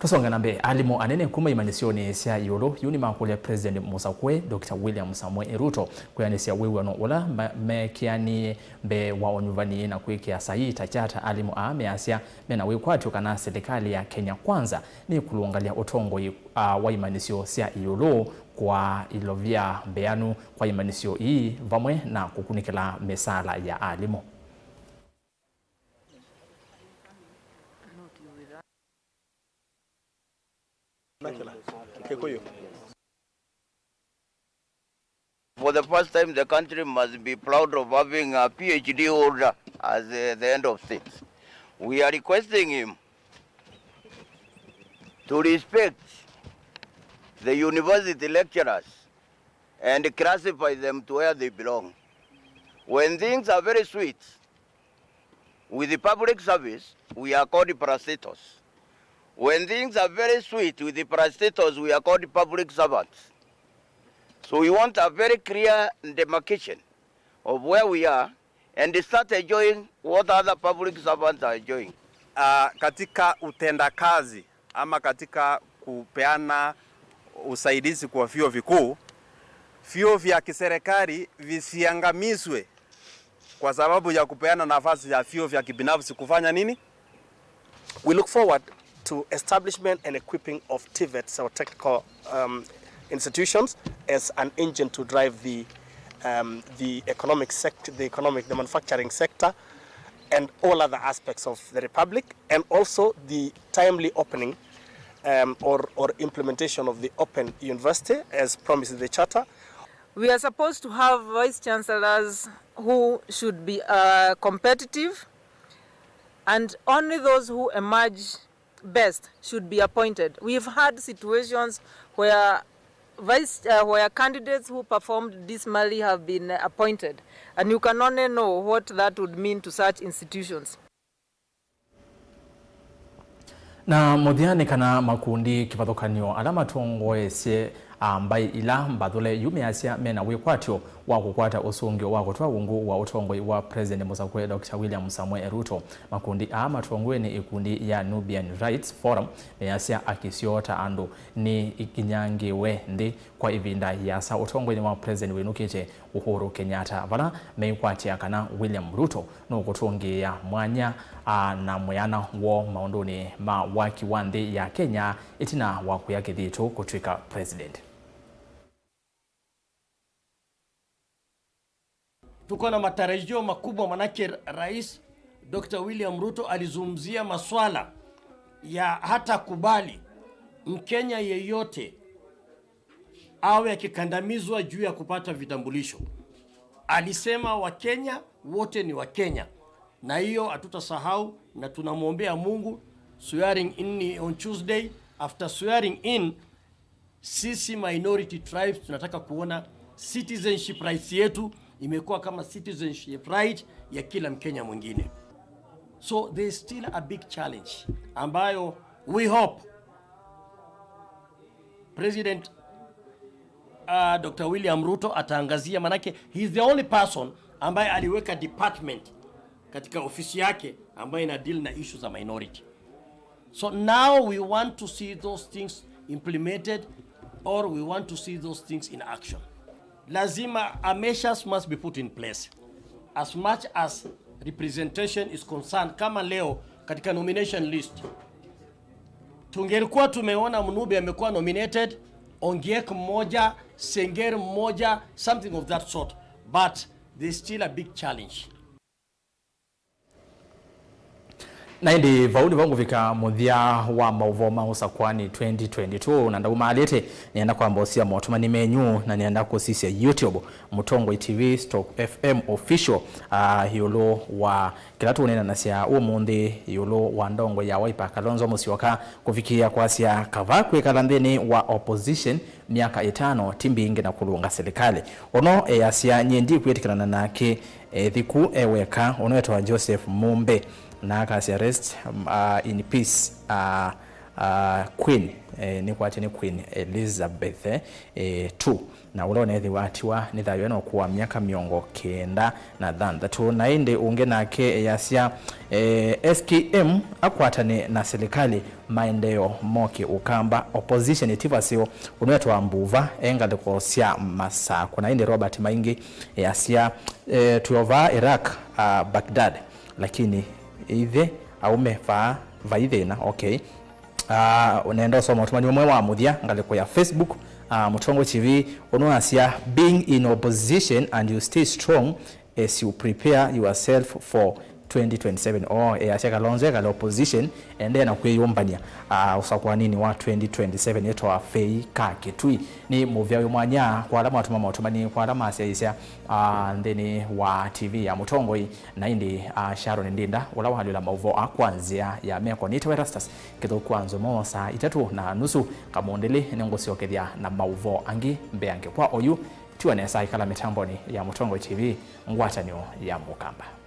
Tũsonge na mbee. Alimũ anene kuma imanyĩsyonĩ sya ĩũlũ yu nĩmakũlya President mũsakũe, Doctor William Samoei Ruto, kwĩanĩsya wĩw'ano ũla ma-, meekĩanie mbee wa ũnyuvani na kwĩkĩa saii ta kyata. Alimũ aa measya mena wĩkwatyo kana silikalĩ ya Kenya Kwanza nĩkũlũngalya ũtongoi, a, wa imanyĩsyo sya ĩũlũ kwa ilovia mbeanu kwa imanyĩsyo ii vamwe na kũkunĩkĩla mĩsaala ya alimũ. For the first time, the country must be proud of having a P H D holder at the, the end of things. We are requesting him to respect the university lecturers and classify them to where they belong. When things are very sweet, with the public service, we are called parastatos. When things are very sweet with the parastatos, we are called public servants. So we want a very clear demarcation of where we are and start enjoying what other public servants are enjoying. Ah, katika utendakazi ama katika kupeana usaidizi kwa vyuo vikuu, vyuo vya kiserikali visiangamizwe kwa sababu ya kupeana nafasi ya vyuo vya kibinafsi kufanya nini? We look forward to establishment and equipping of TVETs or technical, um, institutions as an engine to drive the, um, the economic sect-, the economic, the manufacturing sector and all other aspects of the republic, and also the timely opening, um, or, or implementation of the Open University as promised in the charter. We are supposed to have vice chancellors who should be, uh, competitive, and only those who emerge best should be appointed. We've had situations where vice, uh, where candidates who performed dismally have been appointed, and you can only know what that would mean to such institutions. Na mũthya nĩ kana makundi kĩvathũkany'o ala matongoesye, a, mbaĩ ila mbathũle yumĩasya mena wĩkwatyo wa kũkwata ũsũngĩo wa kũtwaa ungu wa ũtongoi wa President mũsakũe Doctor William Samoei Ruto. Makundi aa matongoew'e nĩ ĩkundi ya Nubian Rights Forum meyasya akisio ta andũ nĩ ikinyangĩwe nthĩ kwa ĩvinda yĩasa ũtongoinĩ wa President wĩnũkĩte Uhuru Kenyatta, vala meikwatya kana William Ruto nũkũtũngĩĩa mwanya, a, na mwĩana woo maũndũnĩ ma waki wa nthĩ ya Kenya ĩtina wa kũya kĩthitũ kũtw'ĩka president. Tuko na matarajio makubwa, manake Rais Doctor William Ruto alizungumzia maswala ya hata kubali Mkenya yeyote awe akikandamizwa juu ya kupata vitambulisho. Alisema Wakenya wote ni Wakenya, na hiyo hatutasahau, na tunamwombea Mungu. Swearing in ni on Tuesday. After swearing in, sisi minority tribes tunataka kuona citizenship rights yetu imekuwa kama citizenship right ya kila Mkenya mwingine. So there is still a big challenge ambayo we hope President, uh, Doctor William Ruto ataangazia, manake he is the only person ambaye aliweka department katika ofisi yake ambayo ina deal na issues za minority. So now we want to see those things implemented, or we want to see those things in action. Lazima, uh, measures must be put in place as much as representation is concerned. Kama leo katika nomination list, tungelikuwa tumeona Mnubi amekuwa nominated, Ongiek mmoja, Senger mmoja, something of that sort. But there's still a big challenge. Na ĩndĩ vau nĩvo ngũvika mũthya wa maũvoo ma Ũsakũani twenty twenty-two, na ndaumaalĩte, nĩenda kwamba ũsia motũmani menyu, na nĩenda kũsisya YouTube, Mũtongoi T V stroke F M Official, ah, ĩũlũ wa kĩla tũũneenanasya ũmũnthĩ ĩũlũ wa ndongoi ya Wiper Kalonzo Musyoka kũvikĩĩa kwasya kavaa kwĩkala nthĩnĩ wa opposition myaka ĩtano ti mbingĩ na kũlũnga silikalĩ. Ũno easya, nyie ndikwĩtĩkĩlana nake, ethĩku e weka, ũno etawa Joseph Mumbe, na akasya, "Rest, um, uh, in peace, uh, uh, Queen." Eh, nĩkwatya nĩ Queen Elizabeth, eh, eh, two. Na ũla ũneethĩwa atiwa nĩ thayũ ena ũkũũ wa myaka mĩongo kenda na thanthatũ. Na ĩndĩ ũngĩ nake eyasya, eh, S K M akwatane na silikalĩ, maendeeo moke Ũkamba. Opposition ĩtivasĩo, ũnwetwa Mbuva e ngalĩko sya Masakũ. Na ĩndĩ Robert Maingi eyasya, eh, twĩovaa Iraq, ah, Baghdad, lakini ithe aume vaa vai thĩna. Okay. Ah, nenda ũsoma ũtũmani ũmwe wa mũthya ngalĩko ya Facebook. Ah, Mũtongoi T V ũnũasya, "Being in opposition and you stay strong as you prepare yourself for twenty twenty-seven." Oh, easya Kalonzo ekale opposition, endee na kwĩyũmbany'a, ah, ũsakũaninĩ wa twenty twenty-seven ĩtoa Fei ka Kĩtui. Nĩ mũvea wĩ mwanya kwa ala mwatũma maũtũmani, kwa ala masyaĩĩsya, ah, nthĩnĩ wa T V ya Mũtongoi. Na ĩndĩ, ah, Sharon Ndinda, ũla walyũla maũvoo aa kwa nzĩa ya meko, nĩtawa Erastus Kĩthũku wa Nzomo saa itatũ na nusu kamũndĩlĩ, nĩngũsyokethya na maũvoo angĩ mbeange. Kwa oyu, tiwa nesa, ĩkala mĩtambonĩ ya Mũtongoi T V, ngwatanĩo ya Mũkamba.